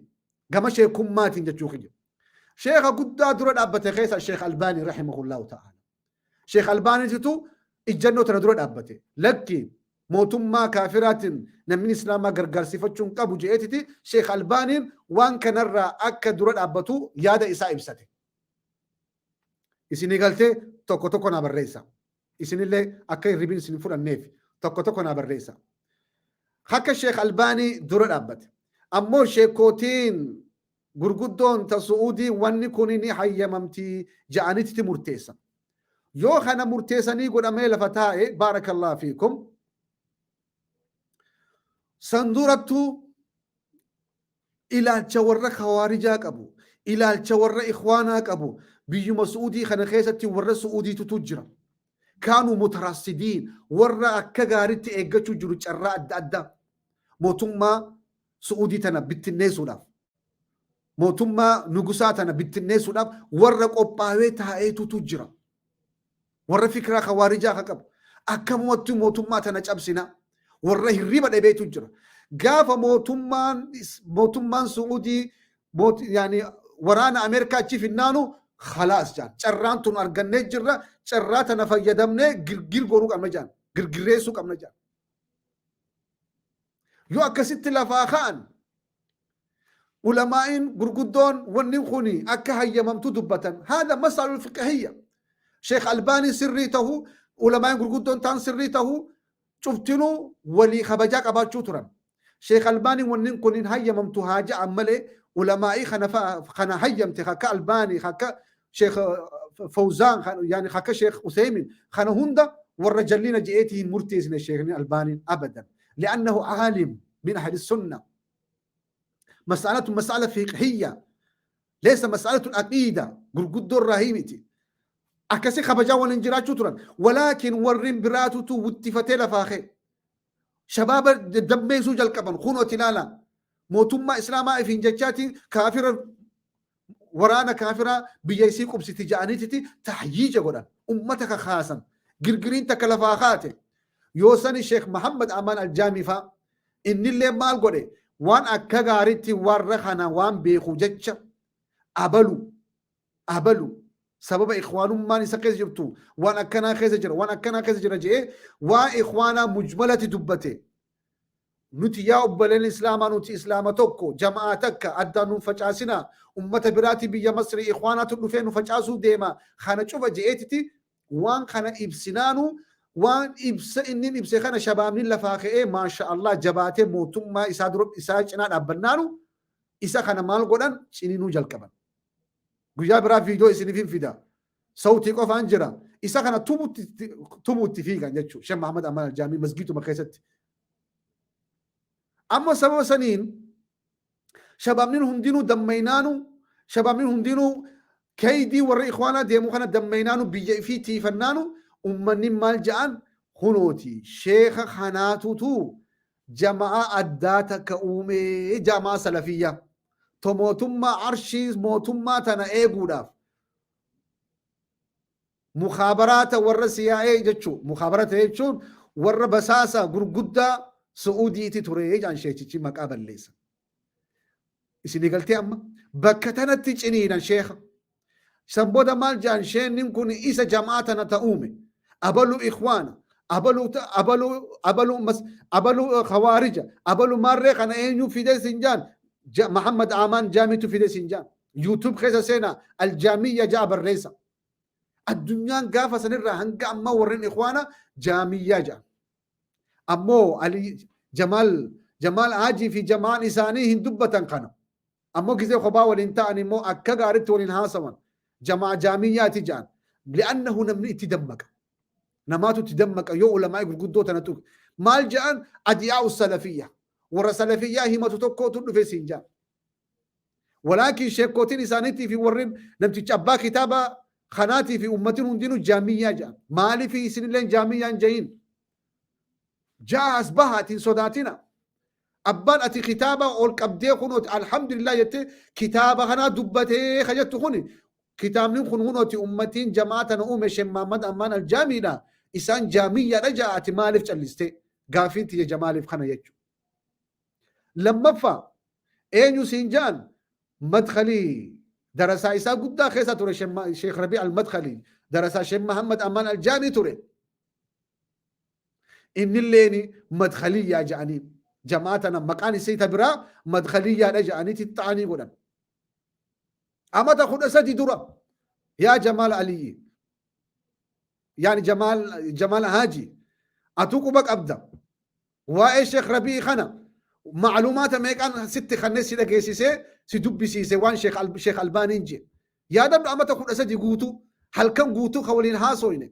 Gama sheekummaatiin jechuu kiyya. Sheeka guddaa dura dhaabbate keessa Sheek Albaanii rahimahullahu ta'ala. Sheek Albaaniititu ijjannoo tana dura dhaabbate. Lakki mootummaa kaafiraatiin namni islaamaa gargaarsiifachuu hin qabu je'eetiti Sheek Albaaniin waan kanarraa akka dura dhaabbatu yaada isaa ibsate. Isinii galtee tokko tokko naa barreessa. Isinillee akka hirribin isin fudhanneef tokko tokko naa barreessa. Akka Sheekh Albaanii dura dhaabbate. Ammoo sheekootiin gurguddoon ta Su'uudii wanni kun ni hayyamamti ja'anitti murteessan. Yoo kana murteessanii godhamee lafa taa'e baarakallahu fiikum. San durattuu ilaalcha warra khawaarijaa qabu, ilaalcha warra ikhwaanaa qabu, biyyuma Su'uudii kana keessatti warra Su'uudiitutu jira. Kaanuu mutarassidiin warra akka gaaritti eeggachuu jiru carraa adda addaa mootummaa Su'uudii tana bittinneessuudhaaf. Mootummaa nugusaa tana bittinneessuudhaaf warra qophaawee taa'eetutu jira. Warra fikiraa khawaarijaa ka qabu. Akkamumatti mootummaa tana cabsina. Warra hirriba dhabeetu jira. Gaafa mootummaan mootummaan Su'uudii yaani waraana Ameerikaa achi finnaanu khalaas jaan. Carraan tun argannee jirra. Carraa tana fayyadamnee girgir godhuu qabna jaan. Girgirreessuu qabna jaan. Yoo akkasitti lafaa ka'an ulamaa'iin gurguddoon wanni kuni akka hayyamamtu dubbatan. Haadha mas'alul fiqhiyya. Sheekh Albaaniin sirrii tahu, ulamaa'iin gurguddoon taan sirrii tahu, cuftinuu walii kabajaa qabaachuu turan. Sheekh Albaaniin wanni kun hin hayyamamtu haa ja'an malee ulamaa'ii kana kana hayyamte akka Albaanii akka Sheekh Fawzaan yaani akka Sheekh Useymin kana hunda warra jallina je'eeti hin murteessine Sheekhni Albaaniin abadan. Li'annahu aalim min ahli sunna. Mas'alatu mas'ala fiqhiyya. Leessa mas'alatu aqiida gurguddoo irraa himiti. Akkasii kabajaa waliin jiraachuu turan. Walaakin warreen biraatutu wuttifatee lafaa ka'e. Shabaaba dammeessuu jalqaban kunooti ilaala. Mootummaa Islaamaa ifiin jechaatiin kaafira waraana kaafiraa biyya isii qubsiti ja'aniititi tahyiija godhan. Ummata kakaasan. Girgiriin takka lafaa kaate. Yoo sani Sheekh Muhammad Amaan Aljaamii faa innillee maal godhe waan akka gaariitti warra kana waan beeku jecha abalu abalu sababa ikhwaanummaan isa keessa jirtu waan akkanaa keessa jira waan akkanaa keessa jira jedhee waa ikhwaanaa mujmalatti dubbate. Nuti yaa obboleen islaamaa, nuti islaama tokko, jama'aa takka, addaan nun facaasinaa, ummata biraati biyya Masrii ikhwaanaatu dhufee nu facaasuu deema kana cufa je'eetiti waan kana ibsinaanu waan ibsa inni ibse kana shabaabni lafaa ka'ee maasha Allah jabaatee mootummaa isaa dura isaa cinaa dhaabbannaanu isa kana maal godhan ciniinuu jalqaban. Guyyaa biraa viidiyoo isiniif hin fida. Sawtii qofaan jira. Isa kana tumuutti fiigan jechuudha. Sheekh Mahamad Amaan Aljaamii masgiiduma keessatti. Amma sababa saniin shabaabni hundinuu dammaynaanu, shabaabni hundinuu kaydii warra ikhwaanaa deemu kana dammaynaanu, biyya ifii tiifannaanu, ummanni maal ja'an? Kunooti sheekha kanaatutu jama'aa addaa takka uumee, jama'aa salafiyyaa to mootummaa arshii mootummaa tana eeguudhaaf mukhaabaraata warra CIA jechuu, mukhaabaraata jechuun warra basaasa gurguddaa Su'uudiiti ture jedhan sheechichi maqaa balleessa. Isinii galtee? Amma bakka tanatti ciniinan sheekha. San booda maal jedhan? Sheennin kun isa jamaa tana ta'uume. Abalu ikhwaana, abalu abalu abalu mas abalu khawaarija, abalu maarree kana eenyu fide sin jaan? Muhammad Amaan Jaamitu fide sin jaan. YouTube keessa seenaa, aljaamiyya ja'a barreessa. Addunyaan gaafa sanirraa hanga ammaa warreen ikhwaana jaamiyyaa jedhan. Ammoo Ali Jamaal Jamaal Haajii fi jamaan isaanii hin dubbatan kana. Ammoo gizee kophaa waliin ta'an immoo akka gaariitti waliin haasawan. Jamaa jaamiyyaati jedhan. Li'annahu namni itti dammaqa. Namaatu itti dammaqa yoo ulamaa'ii gurguddoo tana tuqe. Maal jedhan? Adiyaa'u salafiyya. Warra salafiyyaa himatu tokkotu dhufe siin jedhan. Walaakin sheekkootiin isaaniitii fi warri namticha abbaa kitaaba kanaatii fi ummatiin hundinuu jaamiyyaa jedhan. Maaliif isinilleen jaamiyyaa hin jahin? Ja'a as bahaatiin sodaatina. Abbaan ati kitaaba ol qabdee kunooti alhamdulillah jettee kitaaba kanaa dubbatee ka jettu kuni, kitaabni kun kunooti ummatiin jamaa tana uume Sheekh Muhammad Ammaan Aljaamiidha. Isaan jaamiyyaadha ja'a, ati maaliif callistee? Gaaffiin tiyya jamaaliif kana jechuudha. Lammaffaa eenyu siin ja'an? Madkhalii darasaa isaa guddaa keessa ture Sheekh Rabii Al-Madkhalii darasaa Sheekh Muhammad Ammaan Aljaamii ture. Innilleeni madkhaliyyaa ja'anii jamaa tana maqaan isii ta biraa madkhaliyyaadha ja'anii xixxa'anii godhan. Amata 13 dura yaa Jamaal Aliyyi, yaani Jamaal Haaji, atuu quba qabda waa'ee Sheekh Rabii kana, macluumaata meeqaan sitti kanneen si dhageessisee si dubbisiise waan Sheekh Albaaniin jee. Yaadadhu, amata 13 guutuu halkan guutuu ka waliin haasoyne,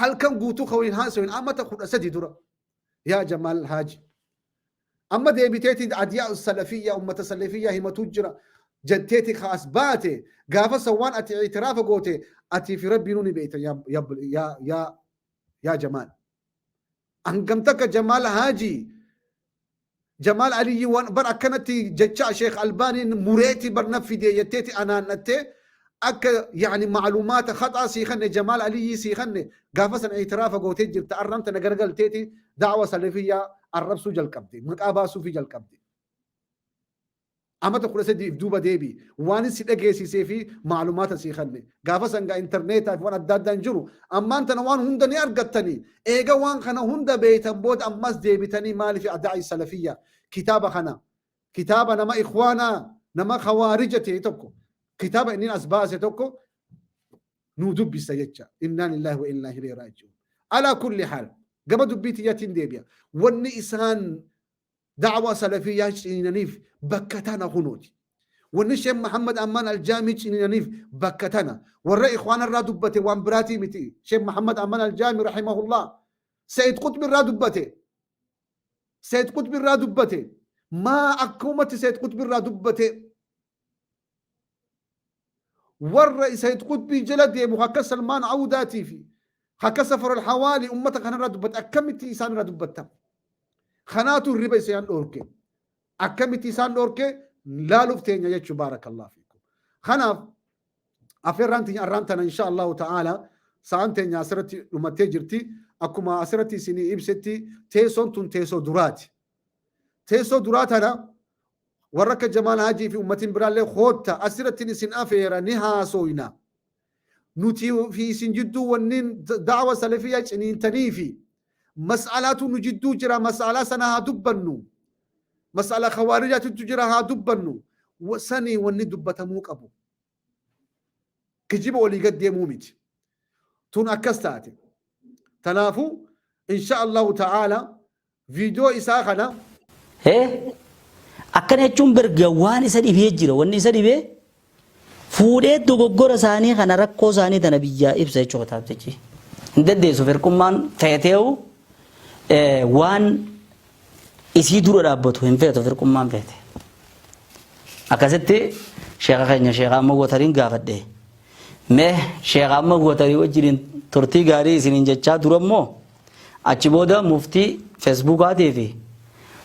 halkan guutuu ka waliin haasoyne amata 13 dura. Yaa Jamaal Haaji, amma deebiteeti adiyaa salafiyyaa ummata salafiyyaa himatu jira jetteeti ka as baate, gaafa san waan ati itiraafa goote atii fi rabbiinuu ni beekta. Yaa yaa yaa yaa Jamaal, hangam takka Jamaal Haaji, Jamaal Aliyyi waan bar akkanatti jecha Sheekh Albaaniin mureeti bar na fide jetteeti anaannattee akka yaani macluumaata khaxaa sii kanne, Jamaal Aliyyi sii kanne, gaafa sana itiraafa gootee jirta. Arraan tana garagalteeti da'wa salafiyyaa arrabsuu jalqabde, maqaa baasuufii jalqabde. Amata 13f duuba deebi, waan si dhageessisee fi macluumaata sii kanne gaafa sangaa intarneetaa fi waan adda addaan jiru. Ammaan tana waan hunda ni argattanii. Eega waan kana hunda beeytan booda ammas deebitanii maaliif adaa'i salafiyyaa kitaaba kana, kitaaba nama ikhwaanaa nama khawaarija ta'e tokko, kitaaba inni as baase tokko nuu dubbisa jecha? Innaa lillahi wa innaa ilayhi raaji'uun. Alaa kulli haal, gama dubbii tiyyaatiin deebi'a. Wanni isaan da'waa salafiyyaa ciniinaniif bakka tana kunooti. Wanni Sheekh Muhammad Ammaan Aljaamii ciniinaniif bakka tana. Warra ikhwaana irraa dubbate, waan biraatii miti. Sheekh Muhammad Ammaan Aljaamii rahimahullah Sayyid Qutbi irraa dubbate. Sayyid Qutbi irraa dubbate. Maa akkumatti Sayyid Qutb irraa dubbate warra Sayyid Qutbii jala deemu akka Salmaan Awdaatii fi akka Safar al-Hawaali ummata kanarraa dubbate akkamitti isaan irraa dubbatta? Kanaatu hirriba isaan dhoorke. Akkamitti isaan dhoorke laaluuf teenya jechuu, baarakallahu fiikum. Kanaaf afeerraan teenya arraan tana, insha Allahu ta'ala, sa'aan teenya asirratti dhumattee jirti. Akkuma asirratti isinii ibsetti, teessoon tun teessoo duraati. Teessoo duraa tana warra akka Jamaal Haajii fi ummatiin biraallee kootta, asirratti isin afeera, ni haasooyna. Nuti fi isin jidduu wanniin da'wa salafiyyaa ciniintanii fi mas'alaatu nu jidduu jira, mas'alaa sana haa dubbannu. Mas'ala kawaarijaatu jira, haa dubbannu. Sanii wanni dubbatamuu qabu. Kijiba olii gad deemuu miti. Tun akkas taate. Tanaafuu, insha Allahu ta'ala, viidiyoo isaa kana Akkana jechuun berga waan isa dhibee jira. Wanni isa dhibee fuudhee dogoggora isaanii kana, rakkoo isaanii tana biyyaa ibsa jechuudha kitaabtichi. Hin dandeessu firqummaan feeteewu waan isii dura dhaabbatu hin feetu firqummaan feete. Akkasitti sheeka keenya, sheeka amma watariin gaafadhe. Mee sheeka amma watarii wajjiniin turtii gaarii isiniin jechaa, dura immoo achi booda muftii feesbuukaatii fi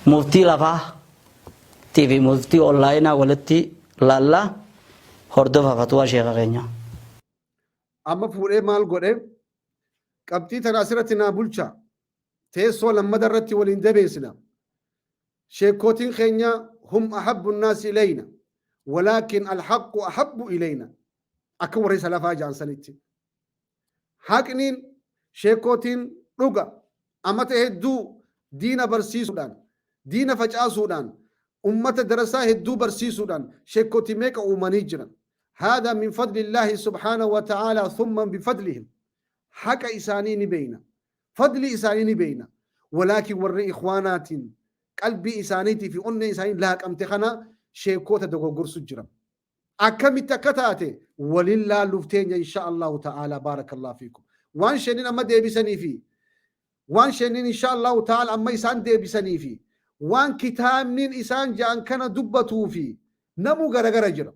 muftii lafaa fi muftii onlaayinaa walitti laallaa, hordofa fatuwaa sheeka keenya. Amma fuudhee maal godhe? Qabxii tana asirratti naa bulcha. Teessoo lammada irratti waliin dabeessina. Sheekootiin keenya hum ahabbu nnaasi ilayna, walaakin alhaqqu ahabbu ilayna. Akka warri salafaa ja'an sanitti. Haqniin sheekootiin dhuga amata hedduu diina barsiisuudhaan, diina facaasuudhaan, ummata darasaa hedduu barsiisuudhaan sheekootii meeqa uumanii jiran. هذا من فضل الله سبحانه وتعالى ثم بفضلهم. Haqa isaanii ni beeyna. Fadli isaanii ni beeyna. Walaakin warri ikhwaanaatiin qalbii isaaniitii fi onnee isaanii laaqamte kana sheekoota dogoggorsu jira. Akkamitti akka taate waliin laalluuf teenya, insha Allahu ta'ala, baarakallahu fiikum. Waan sheeniin amma deebisanii fi waan sheeniin, insha Allahu ta'ala, amma isaan deebisanii fi waan kitaabniin isaan ja'an kana dubbatuu fi namuu garagara jira.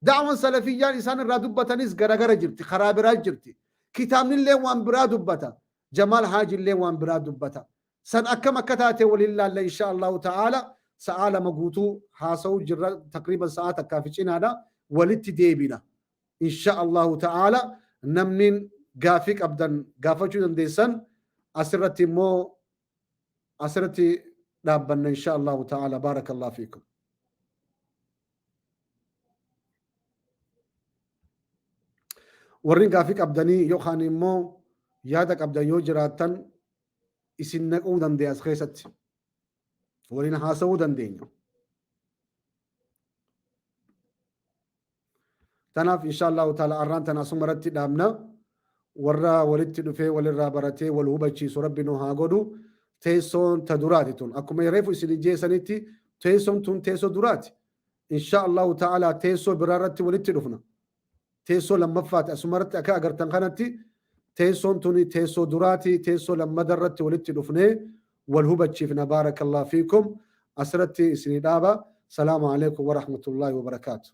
Da'wan salafiyyaan isaan irraa dubbatanis garagara jirti, karaa biraa jirti. Kitaabnillee waan biraa dubbata. Jamaal Haajillee waan biraa dubbata. San akkam akka taate waliin laalla, insha Allahu ta'ala. Sa'aa 2 guutuu haasa'uu jirra, taqriiban sa'aa takkaa fi cinaadha. Walitti deebina. Insha Allahu ta'ala, namni gaafii qabdan gaafachuu dandeessan. Asirratti immoo asirratti dhaabbanna, insha Allahu ta'ala, baarakallahu fiikum. Warri gaafii qabdanii yookaan immoo yaada qabdan yoo jiraattan, isin naquu dandeenya, as keessatti waliin haasa'uu dandeenya. Tanaaf, insha Allahu ta'ala, arraan tana asuma irratti dhaabna. Warra walitti dhufee walirraa baratee wal hubachiisu Rabbi nu haa godhu. Teessoon ta duraati tun. Akkuma reefu isin jeessanitti, teessoon tun teessoo duraati. Insha Allahu ta'ala, teessoo biraa irratti walitti dhufna. Teessoo lammaffaati. Asuma irratti akka agartan kanatti, teessoon tuni teessoo duraati. Teessoo lammada irratti walitti dhufnee wal hubachiifna. Baarakallahu fiikum. Asirratti isinii dhaaba. Salaamu alaikum wa rahmatullahi wa barakaatu.